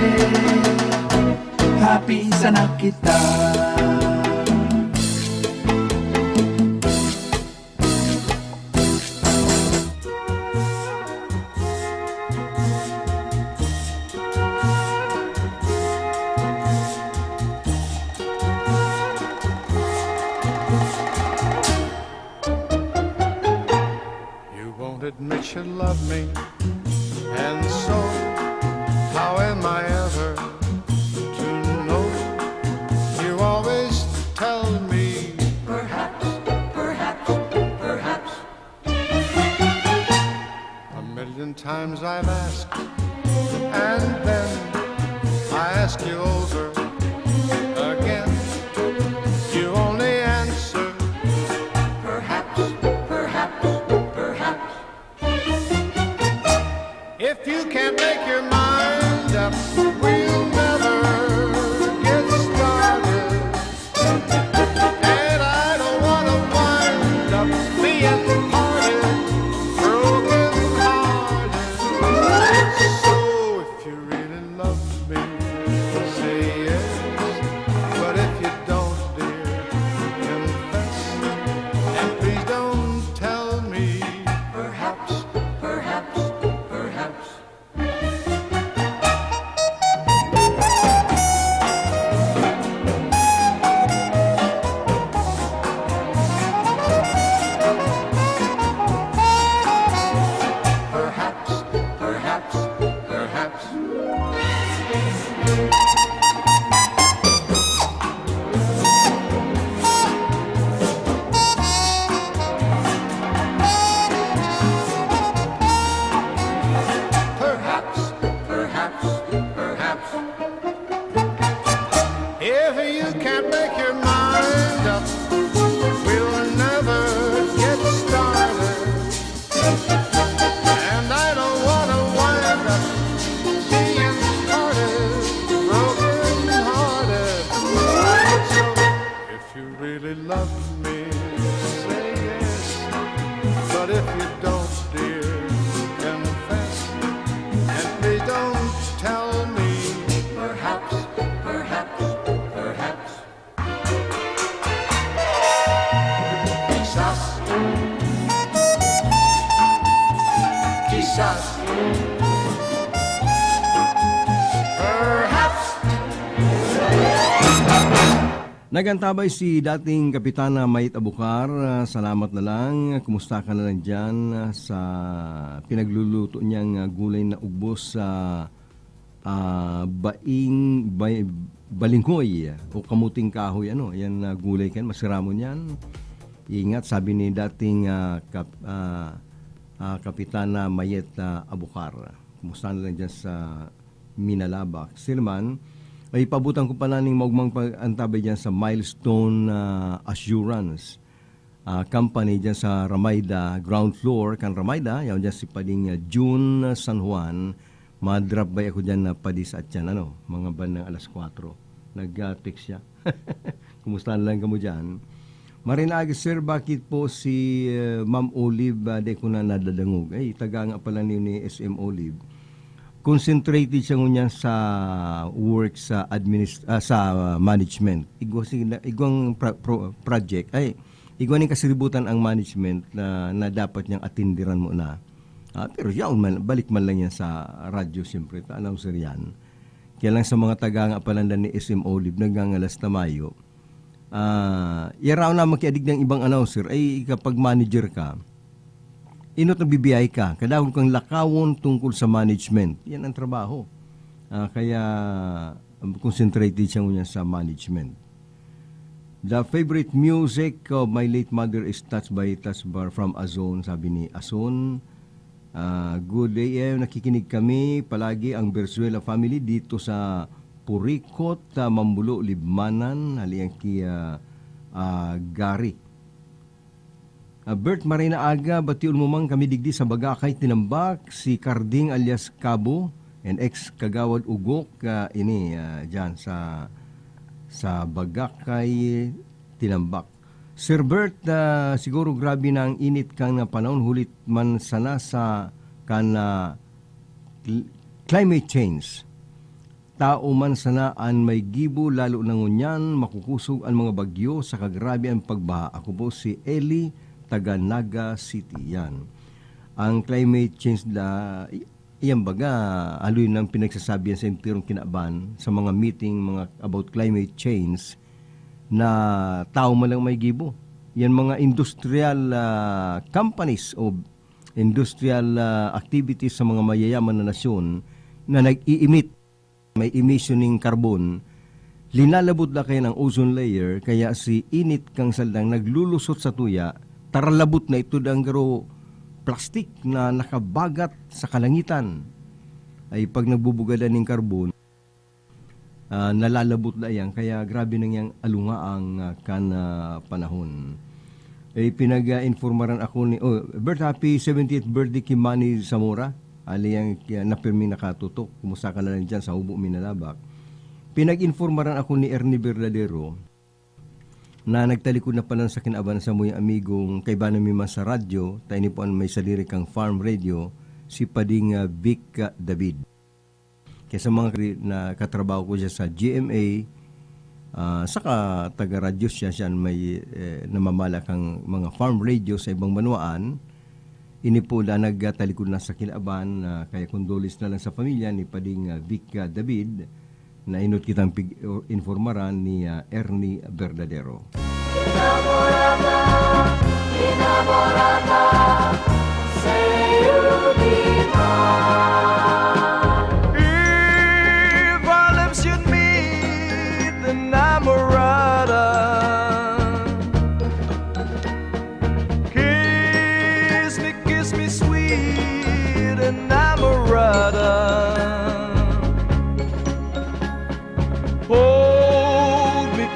happy sana kita. You won't admit you love me, and so how am I ever to know? You always tell me, perhaps, perhaps, perhaps. A million times I've asked, and then I ask you over again. You only answer, perhaps, perhaps, perhaps. If you can't make your mind up, we'll never get started. And I don't wanna wind up being parted, broken hearted. You can't make your mind up. We'll never get started. And I don't wanna wind up being parted, broken hearted. So if you really love me, say yes. But if you don't, dear, confess. And please don't tell me, perhaps, perhaps, perhaps. Quizás. Quizás. Perhaps. Nag-antabay si dating Kapitana Mayet Abucar. Ah, salamat na lang. Kumusta ka na lang diyan, ah, sa pinagluluto niyang, ah, gulay na ugbos sa, ah, baing-, bay-, balinghoy o kamuting kahoy, ano, yan na gulay kan, masiramon yan. Ingat, sabi ni dating, ah, kap-, ah, ah, Kapitana Mayet, ah, Abucar. Kumusta na lang dyan sa Minalabac? Siya naman, ay pabutan ko pala ning maugmang pag-antabay dyan sa Milestone, ah, Assurance, ah, Company dyan sa Ramayda, ground floor kan Ramayda. Yaon dyan si Pading, ah, June, ah, San Juan. Ma-drop by ako dyan na padi sa atyan, ano, mga bandang alas kwatro. Nag-text siya. Kumusta na lang kamo dyan? Marin aga, sir, bakit po si, ah, Ma'am Olive, ah, di ko na nadadangog? Ay, taga nga pala ni, ni S M Olive. Concentrated siya ngunyan sa work sa administ-, ah, sa management. Igwa si-, igwang pra-, pro-, project. Ay, igwa ning kasiributan ang management na, na dapat niyang atindiran muna. Ah, pero yaon man, balik man lang yan sa radyo, siyempre, ta, announcer yan. Kaya lang sa mga taga nga pananda ni S M Olive, nagngangalas na mayo. Ah, yaraw na makiadig ng ibang announcer, ay kapag manager ka, inot na bibiyay ka, kadakul kang lakawon tungkol sa management. Yan ang trabaho. Ah, kaya, um, concentrated siya ngunyan sa management. The favorite music of my late mother is Touch by Touch Bar from Azon, sabi ni Azon. Ah, good A M, nakikinig kami palagi ang Berzuela family dito sa Puricot, ah, Mambulo, Libmanan, hali ang ki, ah, ah, Gary. Ah, Bert, maray na aga, bation mo man kami digdi sa Bagakay, Tinambak, si Carding alias Cabo, and ex Kagawad Ugok, ah, ini, ah, dyan sa, sa Bagakay, Tinambak. Sir Bert, ah, siguro grabe na ang init kan panahon, huli man sana sa kan, ah, cl-, climate change. Tao man sana an may gibo, lalo na ngunyan, makukusog an mga bagyo, saka grabe an pagbaha. Ako po si Eli, taga Naga City. Yan. Ang climate change na, i-, iyan baga, haloy nang pinagsasabi yan sa enterong kinaban, sa mga meeting, mga about climate change, na tao man lang may gibo. Yan mga industrial, ah, companies o industrial, ah, activities sa mga mayayaman na nasyon na nag-i-emit, may emission ning carbon, linalabot na kaya ng ozone layer, kaya si init kang saldang naglulusot sa tuya, taralabot na ito dang garo plastik na nakabagat sa kalangitan. Ay pag nagbubugadan ning carbon, ah, nalalabot na yan, kaya grabe nang yang alunga ang, ah, kan, ah, panahon. Eh, pinag-informaran ako ni, oh, Bert, happy seventieth birthday ki Manny Zamora. Ali yang, ah, na pirmi nakatutok. Kumusta ka na lang dyan sa Hubo, Minalabak? Pinag-informaran ako ni Ernie Verdadero na nagtalikod na pala sa kinaban sa muyang amigong kaiba na mi man sa radyo, ta ini po an may sadiri kang farm radio, si Pading, ah, Vic, ah, David. Kaya sa mga kri-, na katrabaho ko siya sa G M A, ah, saka taga-radyo siya, siya an may, eh, namamala kang mga farm radio sa ibang banwaan. Ini po na nagtalikod na sa kinaban, ah, kaya condolence na lang sa pamilya ni Pading, ah, Vic, ah, David, na inot kitang pig-, informaran ni, ah, Ernie Verdadero. Enamorada, enamorada, say you be mine. If our lips should meet, enamorada, kiss me, kiss me, sweet enamorada. Hold me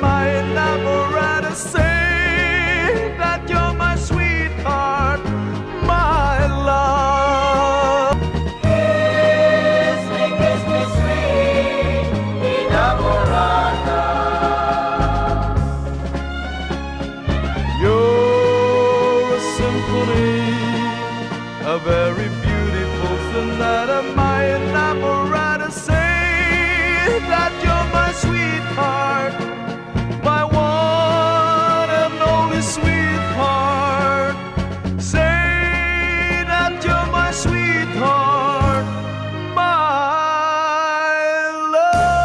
My inamorada say that you're my sweetheart, my love. Kiss me, kiss me, sweet inamorada. You're a symphony, a very beautiful sonata. My inamorada say that you're my sweetheart, my one and only sweetheart. Say that you're my sweetheart, my love.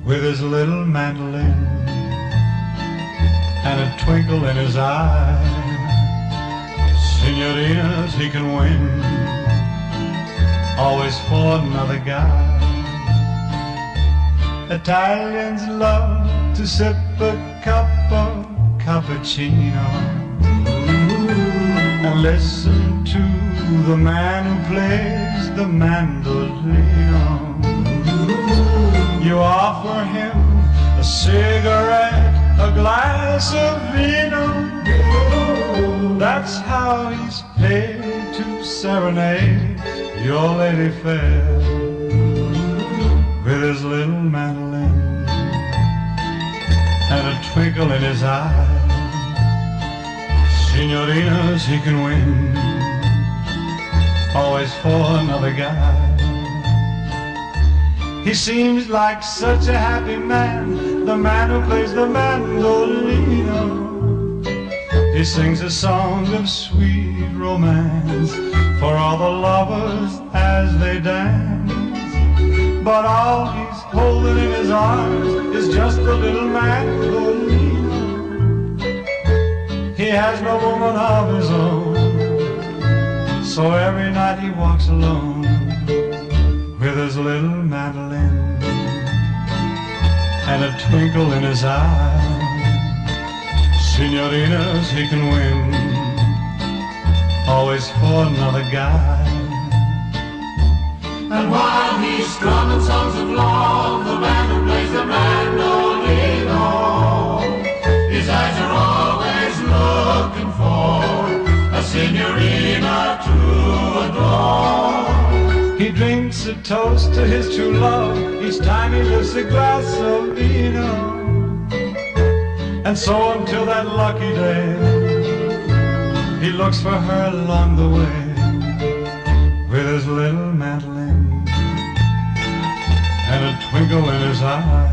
With his little mandolin and a twinkle in his eye, Signorinas he can win, always for another guy. Italians love to sip a cup of cappuccino and listen to the man who plays the mandolino. You offer him a cigarette, a glass of vino. That's how he's paid to serenade your lady fair. With his little mandolin and a twinkle in his eye, Signorinas he can win, always for another guy. He seems like such a happy man, the man who plays the mandolino. He sings a song of sweet romance for all the lovers as they dance. But all he's holding in his arms is just a little mandolino. He has no woman of his own, so every night he walks alone with his little mandolin and a twinkle in his eye. Signorinas he can win, always for another guy. And while he's strumming songs of love, the man who plays the mandolino, his eyes are always looking for a signorina to adore. He drinks a toast to his true love each time he lifts a glass of vino. And so until that lucky day, he looks for her along the way with his little mandolin and a twinkle in his eye.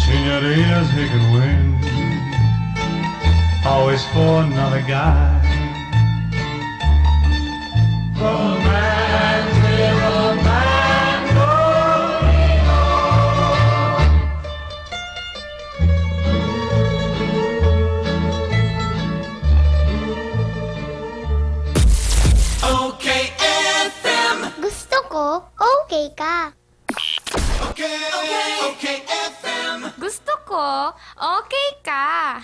Signorinas he can win, always for another guy. The man's little mandolino. O K F M. Gusto ko, okay ka. Okay, okay, O K F M. Gusto ko, okay ka.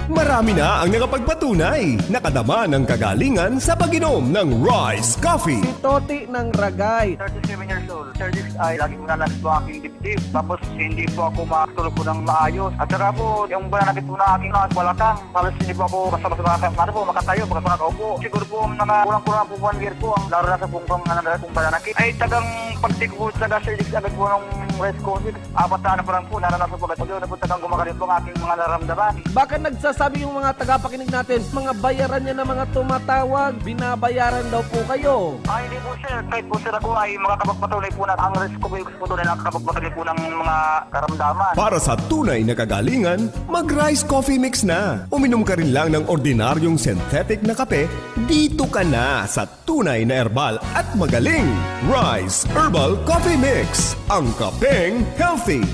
Marami na ang nakapagpatunay. Nakadama ng kagalingan sa pag-inom ng Rice Coffee. Si Toti ng Ragay. Thirty-seven years old. Sir Dix, ay lagi ko nananakit po aking dibdib. Tapos hindi po ako makatulog po ng maayos. At saka po, yung pananakit po na aking mga balakang, halos hindi po ako basta-basta makaka-, ano po, makatayo, basta makaupo. Siguro po, mga kulang-kulang po one year po ang naranasan pong pang-, ano, pong pananakit. Ay, tagang pagtigbo, taga Sir Dix agad po ng Rice Coffee. Apat na ano pa lang po, naranasan po agad. Pag yun, tagang gumagaling po ang aking mga nararamdaman. Baka nagsasabi yung mga tagapakinig natin, mga bayaran niya na mga tumatawag, binabayaran daw po kayo. Ah, hindi po, sir. Kahit po, sir, ako ay makakapagpatunay po na ang Rice Coffee po doon ay nakakapagpatunay po ng mga karamdaman. Para sa tunay na kagalingan, mag-Rice Coffee Mix na. Uminom ka rin lang ng ordinaryong synthetic na kape, dito ka na sa tunay na herbal at magaling. Rice Herbal Coffee Mix, ang kapeng healthy.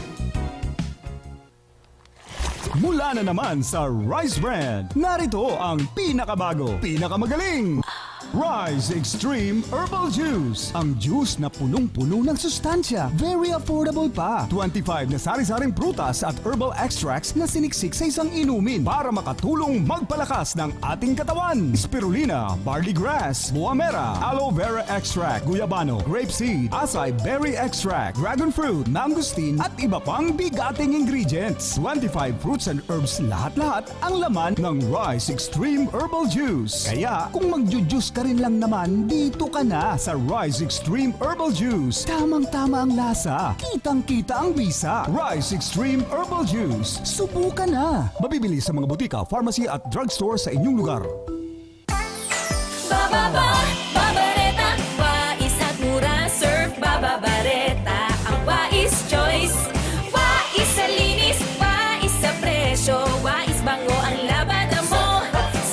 Mula na naman sa Rice Brand, narito ang pinakabago, pinakamagaling. Rise Extreme Herbal Juice. Ang juice na punong-puno ng sustansya. Very affordable pa. Twenty-five na sari-saring prutas at herbal extracts na siniksik sa isang inumin para makatulong magpalakas ng ating katawan. Spirulina, barley grass, buamera, aloe vera extract, guyabano, grape seed, acai berry extract, dragon fruit, mangosteen, at iba pang bigating ingredients. Twenty-five fruits and herbs lahat-lahat ang laman ng Rise Extreme Herbal Juice. Kaya kung magju-juice ka rin lang naman, dito ka na sa Rise Extreme Herbal Juice. Tamang-tama ang lasa, kitang-kita ang bisa. Rise Extreme Herbal Juice. Subukan na! Mabibili sa mga butika, pharmacy at drugstore sa inyong lugar. Bababa, babareta, wais at mura, Surf Bababareta, ang wais choice. Wais sa linis, wais sa presyo, wais bango ang labada mo.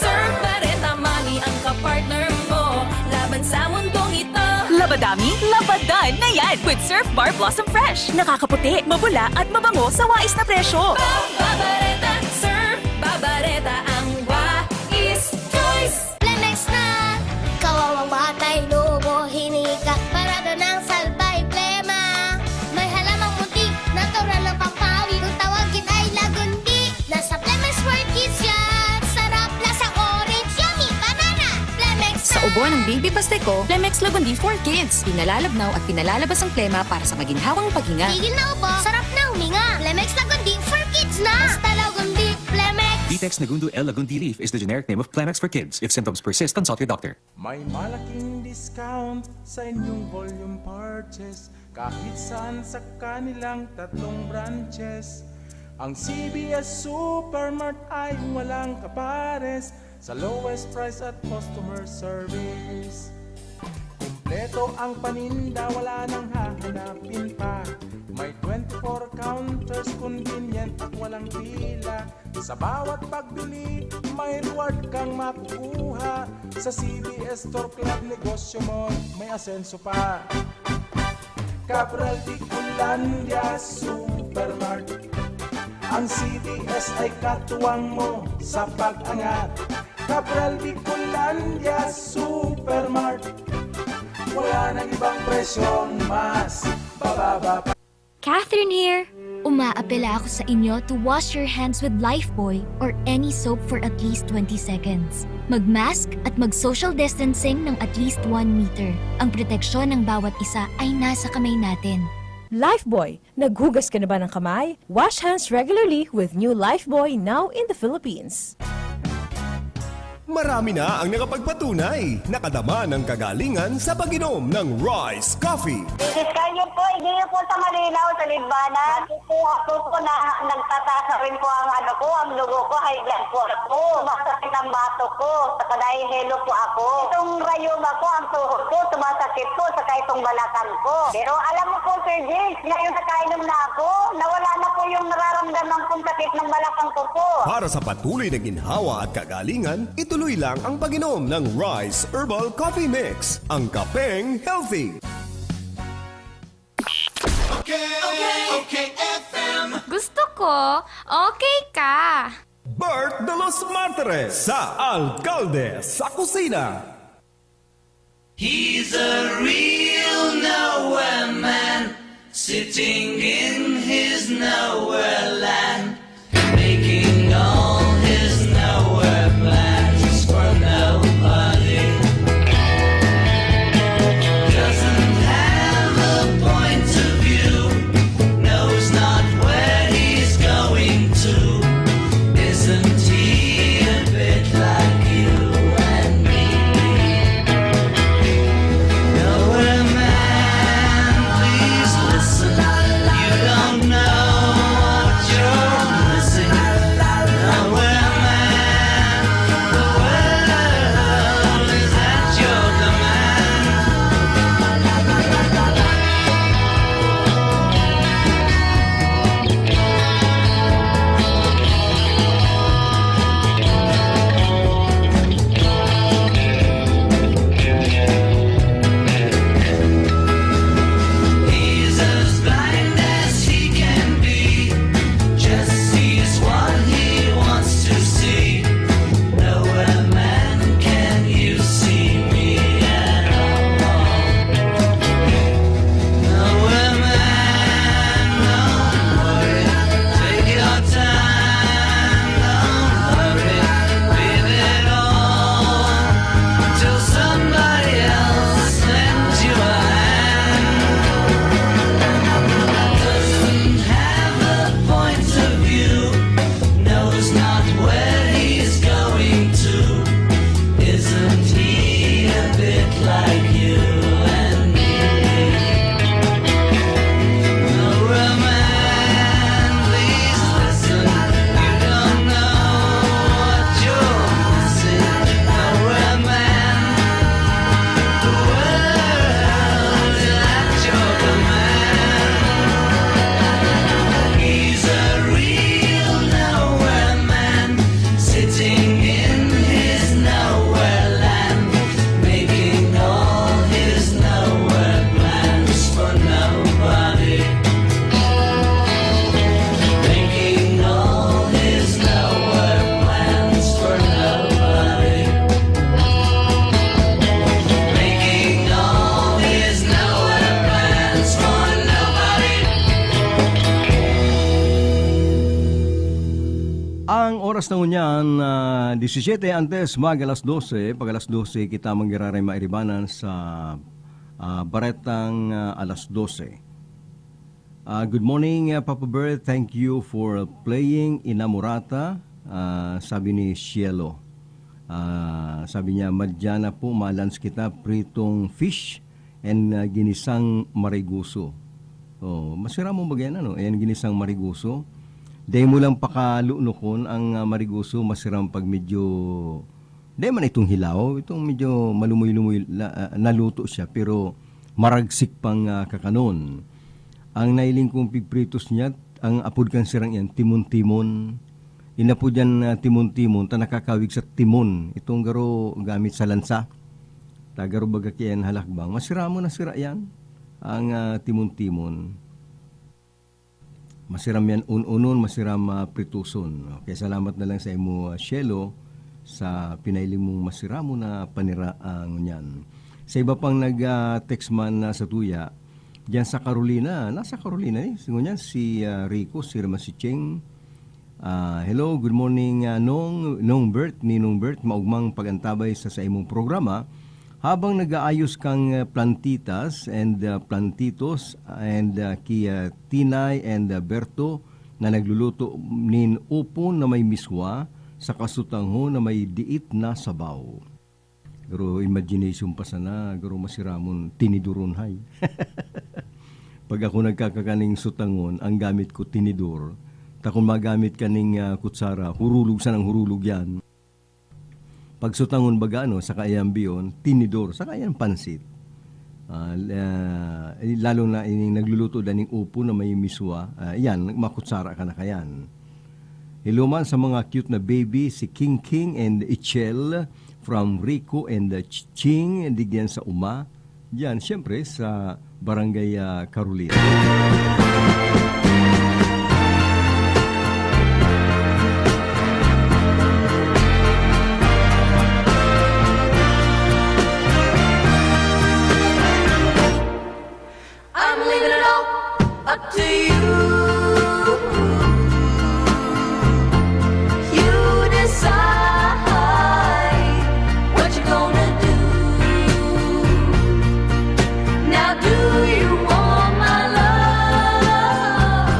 Surf Bareta Money ang kapartner mo laban sa mundong ito. Labadami, labadan na yan with Surf Bar Blossom Fresh. Nakakaputi, mabula at mabango sa wais na presyo. Babareta, Surf Babareta ang wais choice. Plemex na! Kawawang batay, lobo, hinika, parada ng salbay, plema. May halamang munti, natural na pampawi. Kung tawagin ay lagundi, nasa Plemex for Kids yan. Sarap, lasang orange, yummy, banana. Plemex Sa ubo ng Baby Pasteco, Plemex Lagundi for Kids. Pinalalabnaw at pinalalabas ang plema para sa maginhawang paghinga. Tigil na ubo, sarap na huminga. Plemex Lagundi for Kids na. Basta Lagundi, Plemex. Vitex Nagundo L Lagundi Leaf is the generic name of Plemex for Kids. If symptoms persist, consult your doctor. May malaking discount sa inyong volume purchase kahit saan sa kanilang tatlong branches. Ang C B S Supermart ay walang kapares sa lowest price at customer service. Kumpleto ang paninda, wala nang hahanapin pa. May twenty-four counters, convenient at walang pila. Sa bawat pagbili, may reward kang makukuha. Sa C B S Store Club, negosyo mo may asenso pa. Cabral Bicolandia Supermart. Ang C B S ay katuwang mo sa pag-angat. Cabral Bicolandia Supermart. Wala nang ibang presyong mas bababa pa. Catherine here! Umaapela ako sa inyo to wash your hands with Lifebuoy or any soap for at least twenty seconds. Mag-mask at mag-social distancing ng at least one meter. Ang proteksyon ng bawat isa ay nasa kamay natin. Lifebuoy, naghugas ka na ba ng kamay? Wash hands regularly with new Lifebuoy now in the Philippines. Marami na ang nakapagpatunay, nakadama ng kagalingan sa pag-inom ng Rise Coffee. Misis Carmen po, hindi niyo po sa malinaw, sa Libana. Ako po, ako po na nagtataas na rin po ang ano ko, ang dugo ko, high blood po ako. Sumasakit ang batok ko, saka nahihilo po ako. Itong rayuma ko, ang tuhod ko, sumasakit po, saka itong balakang ko. Pero alam mo po, Sir James, ngayon nakainom na ako, nawala na po yung nararamdaman kong sakit ng balakang ko po. Para sa patuloy na ginhawa at kagalingan, ituloy lang ang pag-inom ng Rise Herbal Coffee Mix, ang kapeng healthy. Okay, okay, F M. Gusto ko, okay ka. Bert de los Martires sa Alkalde sa Kusina. He's a real nowhere man, sitting in his nowhere land, making all his nowhere plans for nobody. Doesn't have a point of view, knows not where he's going to. Isn't he a bit like you and me? Nowhere man, please listen. You don't know what you're Not where he's going to. Isn't he a bit like you and me? No, man, please listen. You don't know what you're missing. No, man, the world is at your command. He's a real nowhere man, sitting in his nowhere land, making all his nowhere plans for nobody. Making all his nowhere plans for nobody. Making all his nowhere plans for nobody. Ang oras na ngunyan, ah, disisiete antes mag alas dose. Pag alas dose, kita manggiraray mairibanan sa, ah, baretang, ah, alas dose. Ah, good morning, ah, Papa Bear. Thank you for playing Inamorata, ah, sabi ni Cielo. Ah, sabi niya, "Madya na po, malans kita, pritong fish and, ah, ginisang mariguso." Oh, masiramon baga yan, ano? Ayan, ginisang mariguso. Dai mo lang pakalunokon ang, ah, mariguso, masiram pag medyo, dai man itong hilaw, itong medyo malumoy-lumoy, la-, ah, naluto siya, pero maragsik pang, ah, kakanon. Ang nailing kong pigpritos niya, ang apod kan sirang iyan, timon-timon. Inapod yan, ah, timon-timon, ta nakakawig sa timon. Itong garo gamit sa lansa. Ta garo baga kiyan halakbang. Masiramon na sira yan, ang, ah, timon-timon. Masiram yan un-unon, masiram, ah, prituson. Okay, salamat na lang sa imo, ah, Shelo, sa pinailing mong masiramon na panira-, ah, ngunyan. Sa iba pang nag, ah, text man na sa tuya, diyan sa Carolina, nasa Carolina eh, ngunyan si, ah, Rico, si Rama, si Cheng. Ah, hello, good morning, ah, Nong, Nong Bert, Ninong Bert, maugmang pag-antabay sa, sa imong programa. Habang nag-aayos kang, ah, plantitas and, ah, plantitos and, ah, ki, ah, Tinay and, ah, Berto na nagluluto nin upon na may miswa sa kasutanghon na may diit na sabaw. Pero imagination pa sana, garo masiramon, tinidoron hay. Pag ako nagkakakaning sutangon, ang gamit ko tinidor. Ta kung magamit kaning, ah, kutsara, hurulog sanang hurulog yan. Pag sutangon baga, ano, saka iambion, tinidor, saka yan pansit. Ah, la-, eh, lalo na ining nagluluto daning upo na may miswa, ah, yan, makutsara ka na kayan. Hello man sa mga cute na baby, si King King and Ichel from Rico and, uh, Ch-, Ching, digyan sa Uma. Diyan, siyempre, sa Barangay, ah, Carolina. I'm leaving it all up to you. You decide what you're gonna do. Now, do you want my love?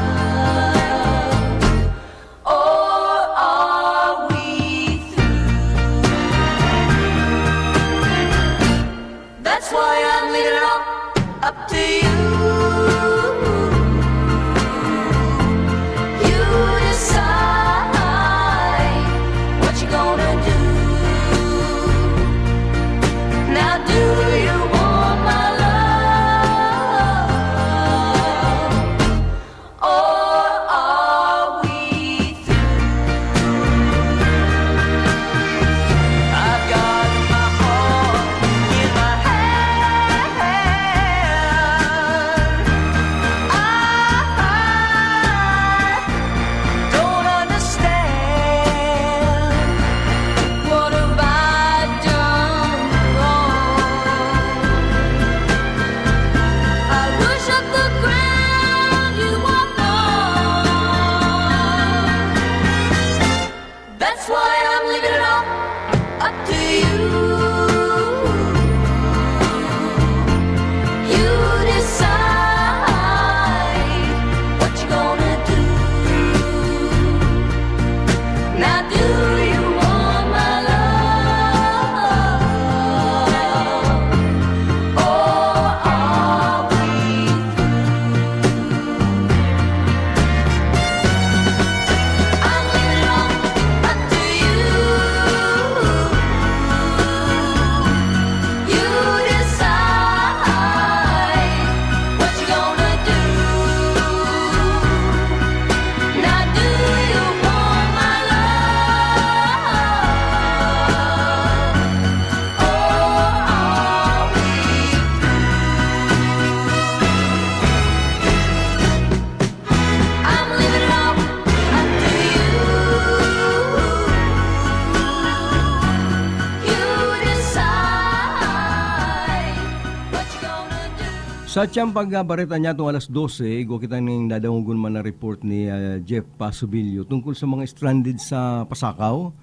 Sa tiyang pagbareta niya, itong alas dose, igwa kita ning dadangogon man na report ni, ah, Jeff Pasubilio tungkol sa mga stranded sa Pasacao.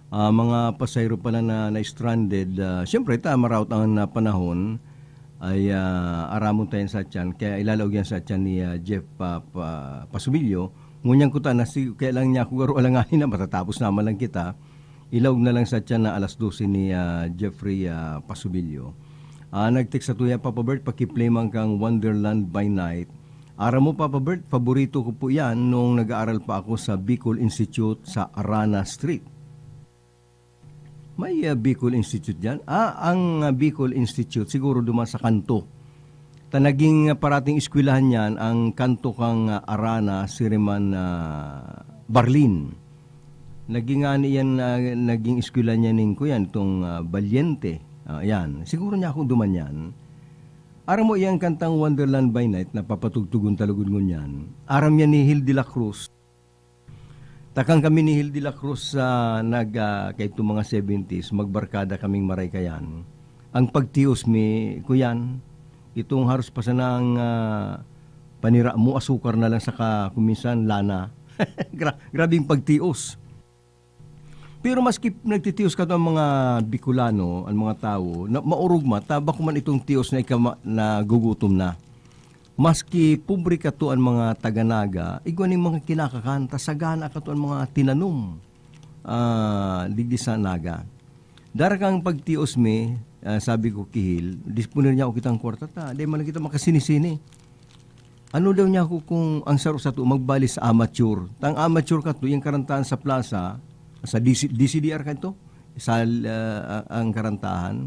Ah, mga pasahero pala na na-stranded. Ah, siyempre, ta, maraot ang, ah, panahon, ay, ah, aramon ta yan sa tiyan. Kaya ilalaog yan sa tiyan ni, ah, Jeff pa, pa, Pasubilio. Ngunyan ko ta, na si, kaya lang niya ako garo alanganin na matatapos naman lang kita. Ilaog na lang sa tiyan na alas dose ni, ah, Jeffrey, ah, Pasubilio. Ah, nag-text sa tuya, "Papa Bert, paki-play man kang Wonderland by Night." Aram mo, Papa Bert, paborito ko po yan noong nag-aaral pa ako sa Bicol Institute sa Arana Street. May, ah, Bicol Institute diyan? Ah, ang, ah, Bicol Institute siguro duman sa kanto. Ta naging, ah, parating eskwelahan niyan ang kanto kang, ah, Arana, Siriman, ah, Barlin. Naging, ah, ano yan, ah, naging eskwela niya ning kuyan, itong, ah, Valiente. Ah, yan. Siguro niya ako duman yan. Aram mo iyang kantang Wonderland by Night, napapatugtugon ta lugod ngunyan. Aram yan ni Hil de la Cruz. Takang kami ni Hil de la Cruz sa nag, ah, kaitong mga seventies, magbarkada kaming maray kayan. Ang pagtios mi, kuyan, itong haros pa sana ang, ah, panira mo, asukar na lang saka kung minsan lana. Gra-, grabing pagtios. Pero maski nagtitios ka to ang mga Bicolano, ang mga tawo, na maurog man, ta bako man itong tios na ikama-, nagugutom na. Maski pobre kato an mga taga Naga, igwa nin mga kinakakan, ta sagana kato an mga tinanom, ah, digdi sa Naga. Dara kang pagtios mi, ah, sabi ko, "Kihil, disponer niya ako kitang kwarta ta, dai man lang kita makasini-sini." Ano daw niya ako kung ang saro sato magbali sa amateur? Ta ang amateur kato, yung karantahan sa plaza, sa D C, D C D R kato, sa, ah, ang karantahan.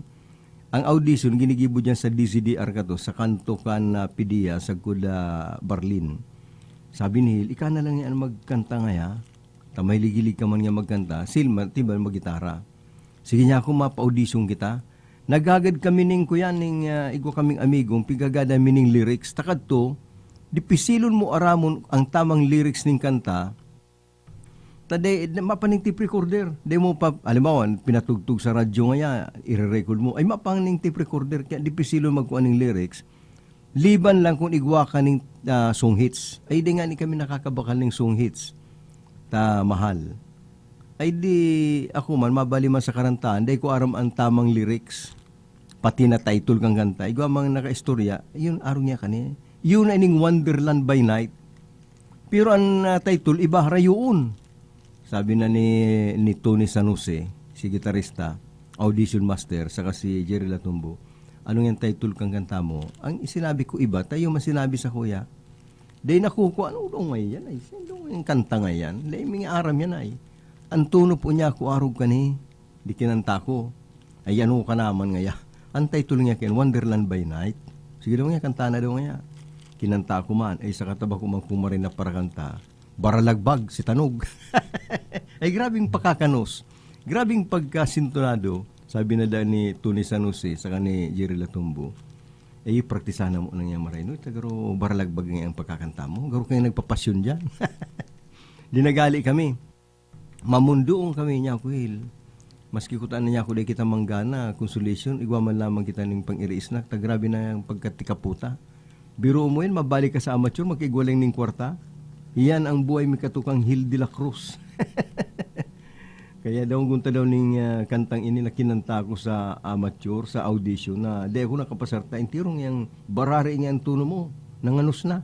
Ang audition, ginigibo diyan sa D C D R kato, sa kanto kan, ah, Pidea, sagkod, ah, Barlin. Sabi ni Hil, "Ika na lang yan magkanta ngaya. Ta mahilig-hilig ka man nga magkanta, Sil, ma-, timbal maggitara." Sige niya ako, mapa-audition kita. Naghagad kami ning kuya, ning, ah, igwa kaming amigong, pighagadan mi ning lyrics. Ta kadto, dipisilon mo aramon ang tamang lyrics ning kanta, ta dai, mapa ning tape recorder. Dai mo pa, halimbawa, pinatugtog sa radyo ngaya, ire-record mo. Ay, mapa ning tape recorder, kaya dipisilon magkua ning lyrics. Liban lang kung igwa ka ning, ah, song hits. Ay, di nga ni kami nakakabakal ning song hits. Ta mahal. Ay, di ako man, mabali man sa karantahan, dai ko aram ang tamang lyrics. Pati na title kang kanta. Igwa mga nakaistorya, yun, arog niya kani. Yun ay ning Wonderland by Night. Pero ang, ah, title, iba, Harayoon. Sabi na ni, ni Tony San Jose, si gitarista, audition master, saka si Jerry Latumbo, "Ano yung title kang kanta mo?" Ang sinabi ko iba, tayo man sinabi sa kuya. Dai nakukuha, "Ano daw ngay yan ay? Sino daw yung kanta ngay yan? Dai may aram yan ay." Ang tono po niya, "Ako arog ka ni." Di kinanta ko. Ay, ano ka naman ngaya? Ang title niya ken Wonderland by Night. Sige daw nga, kanta na daw nga. Kinanta ko man. Ay, sa kataba ko man kumarin na parakanta. Baralagbag, si Tanog. Ay, grabing pakakanos. Grabing pagkasintonado. Sabi na daan ni Tony San Jose, saka ni Jerry Latumbo, "Eh, praktisahan mo na nga maray, no? Ito, garo, baralagbag nga ang pagkakanta mo. Garo kayo nagpapasyon dyan." Di nagali kami. Mamundoon kami niya, Kuhil. Maski kutaan na niya ako, dai kita manggana, consolation, igwa man lamang kita ning pang-iri-snack, ta grabe na ang pagkatikaputa. Biro mo yun, mabalik ka sa amateur, magkaigwa lang ning kwarta. Iyan ang buhay mi katukang Hil de la Cruz. Kaya daw, gunta daw ning, ah, kantang ini na kinanta ko sa amateur, sa audition, na di ako nakapasarta, entirong yang barari niya ang tono mo, nanganos na.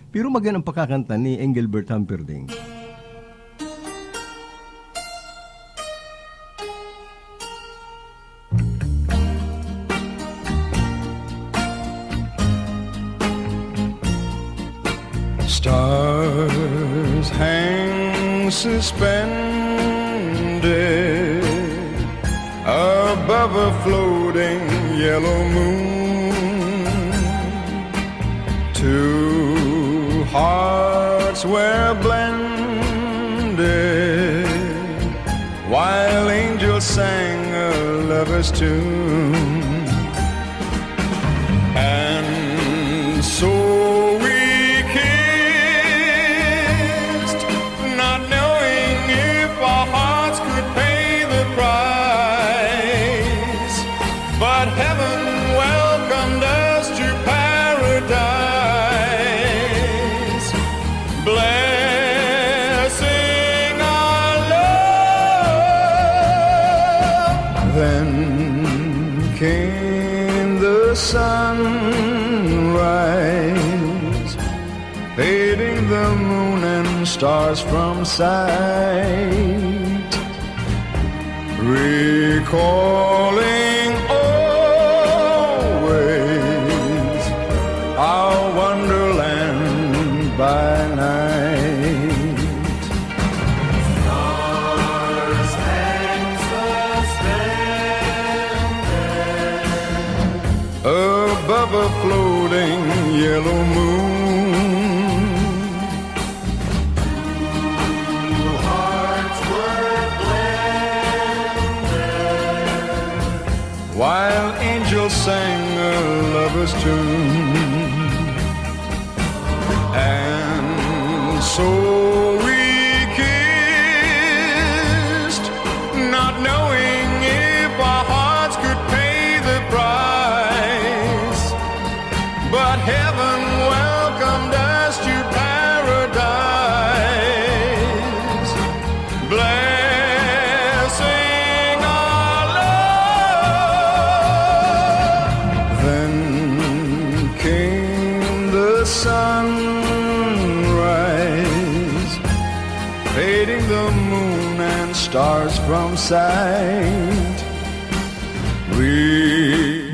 Pero magandang pakakanta ni Engelbert Humperdinck. Stars hang suspended above a floating yellow moon. Two hearts were blended while angels sang a lover's tune. And so we kissed, not knowing if our hearts could pay the price. But heaven welcomed us to paradise. Sunrise, fading the moon and stars from sight, recalling always our wonderland by night. Stars hang suspended above a floating yellow moon. Two hearts were blended while angels sang a lover's tune. And so we kissed, not knowing if our hearts could pay the price. But heaven welcomed us to paradise, blessing our love. Then came the sunrise, fading the moon and stars from sight. We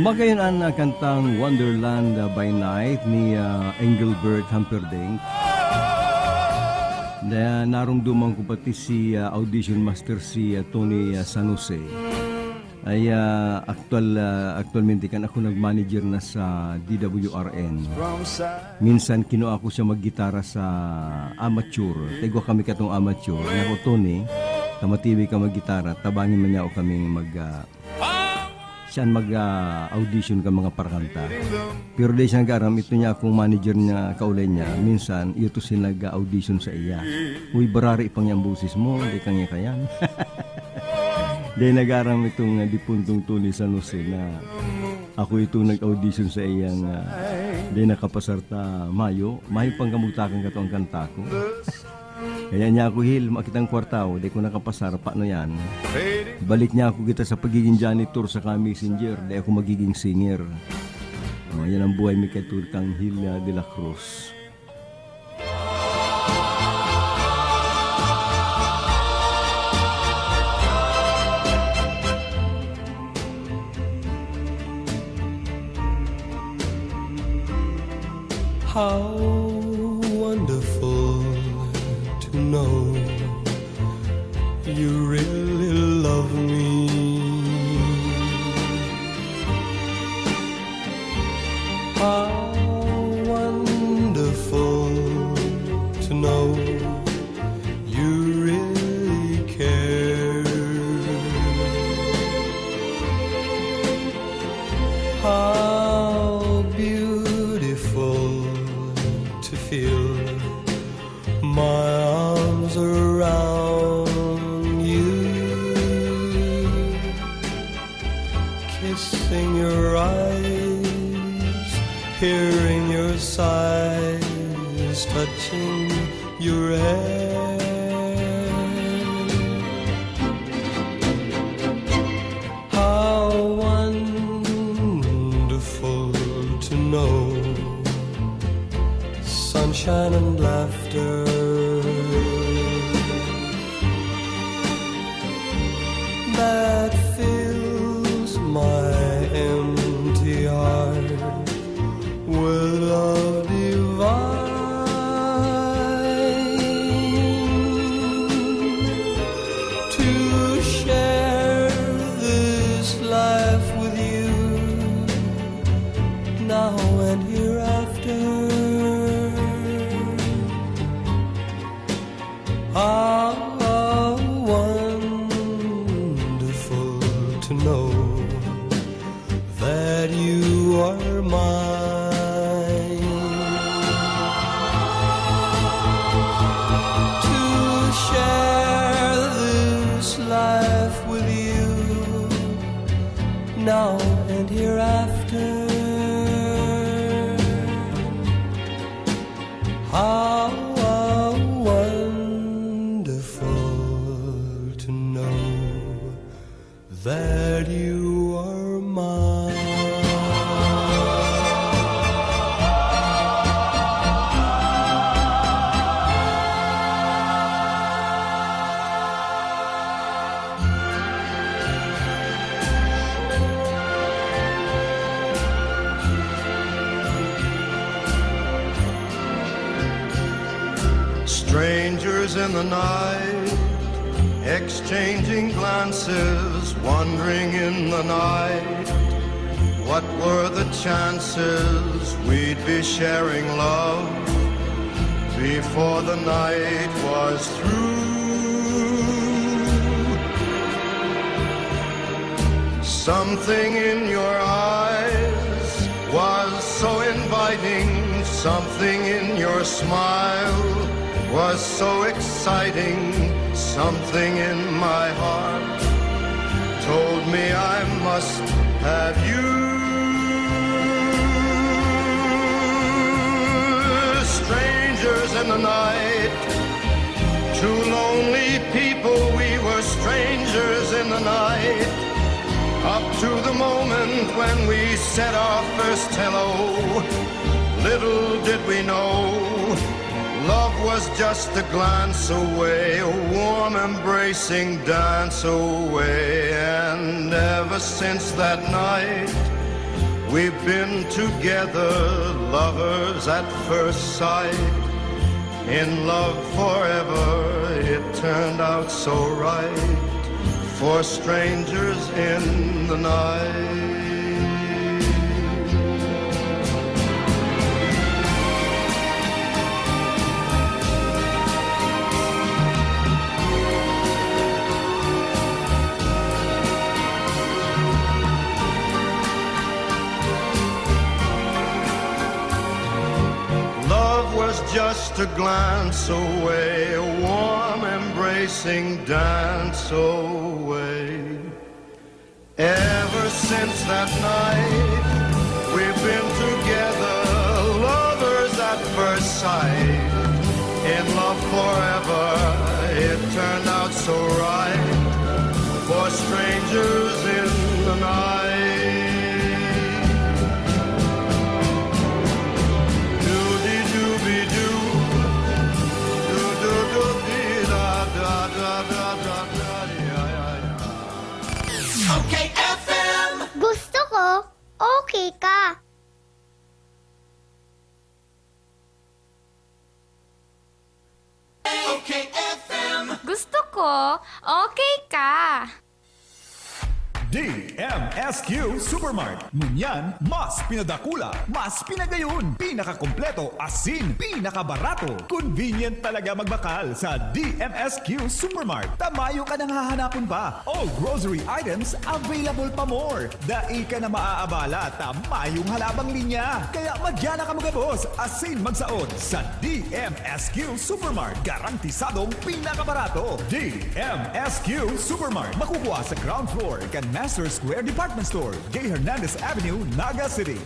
Magayon an, ah, kantang Wonderland, ah, by Night ni, ah, Engelbert Humperdinck. Na narumduman ko pati si, ah, audition master si, ah, Tony, ah, San Jose. Ay, ah, aktual, ah, aktualmente kan ako nag-manager na sa D W R N. Minsan kinua ko siya maggitara sa amateur. Taigwa kami katong amateur. Niya ko, "Tony, ta matibi ka maggitara, tabangi man niya ako kaming mag, ah, siyan mag, ah, audition kan mga parakanta." Pero di siya nag-aram, ito niya akong manager niya, kaulay niya. Minsan, iyo to siya nag-audition sa iya. "Uy, barari pa niya ang boses mo, di ka niya kayan." Di nag-aram itong, ah, dipuntong Tony San Jose na ako itong nag-audition sa iyang, ah, di nakapasar ta mayo. Mayo pang kamugtakan kato ang kanta ko. Kaya niya ako, "Hil, makitang kwarta, oh, di ko nakapasar, paano yan?" Balik niya ako kita sa pagiging janitor saka messenger, di ako magiging singer. Oh, yan ang buhay mi kay Tutang Hil, ah, de la Cruz. How wonderful to know you really love me. How wonderful to know you really care. How beautiful to feel my arms around you, kissing your eyes, hearing your sighs, touching your hair. How wonderful to know sunshine and laughter that fills my empty heart with love divine. To share this life with you, now and hereafter. How wonderful to know that you are mine. To share this life with you, now and hereafter. How wonderful to know that you are mine. in the night, exchanging glances, wondering in the night, what were the chances we'd be sharing love before the night was through? Something in your eyes was so inviting, something in your smile was so exciting, something in my heart told me I must have you. Strangers in the night, two lonely people, we were strangers in the night. Up to the moment when we said our first hello, little did we know, love was just a glance away, a warm embracing dance away. And ever since that night, we've been together, lovers at first sight. In love forever, it turned out so right for strangers in the night. Love was just a glance away, a warm embracing dance away. Ever since that night, we've been together, lovers at first sight. In love forever, it turned out so right for strangers in the night. Doody-dooby-doo, doo-doo-doo-dee-da, da, da, da, da, da, yeah, yeah, yeah. Okay F M. Gusto ko, okay ka. Okay F M. Gusto ko, okay ka. D M S Q Supermart. Ngunyan, mas pinadakula, mas pinagayon, pinakakompleto, asin pinakabarato. Convenient talaga magbakal sa D M S Q Supermart. Ta mayo ka nang hahanapon pa. All grocery items available pa more. Dai ka na maaabala ta mayong halabang linya. Kaya madya na ka magabos asin magsaot sa D M S Q Supermart. Garantisadong pinakabarato. D M S Q Supermart. Makukuha sa ground floor kan Master Square Department Store, J Hernandez Avenue, Naga City.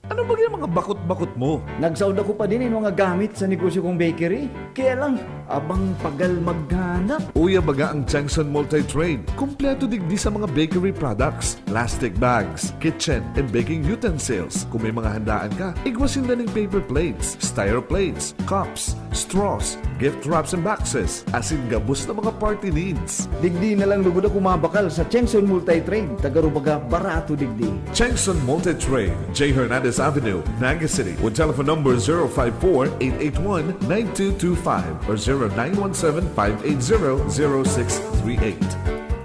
Ano ba yung mga bakot-bakot mo? Nagsaod ako pa din yung mga gamit sa negosyo kong bakery. Kaya lang, abang pagal maghanap. Uya baga ang Changson Multi-Trade. Kompleto digdi sa mga bakery products, plastic bags, kitchen and baking utensils. Kung may mga handaan ka, igwa sinda ning paper plates, styro plates, cups, straws, gift wraps and boxes, asin gabos na mga party needs. Digdi na lang lugod ako mabakal sa Chengson Multi-Trade, ta garo baga barato digdi. Chengson Multi-Trade, J Hernandez Avenue, Naga City, with telephone number zero five four, eight eight one, nine two two five or zero nine one seven, five eight zero, zero six three eight.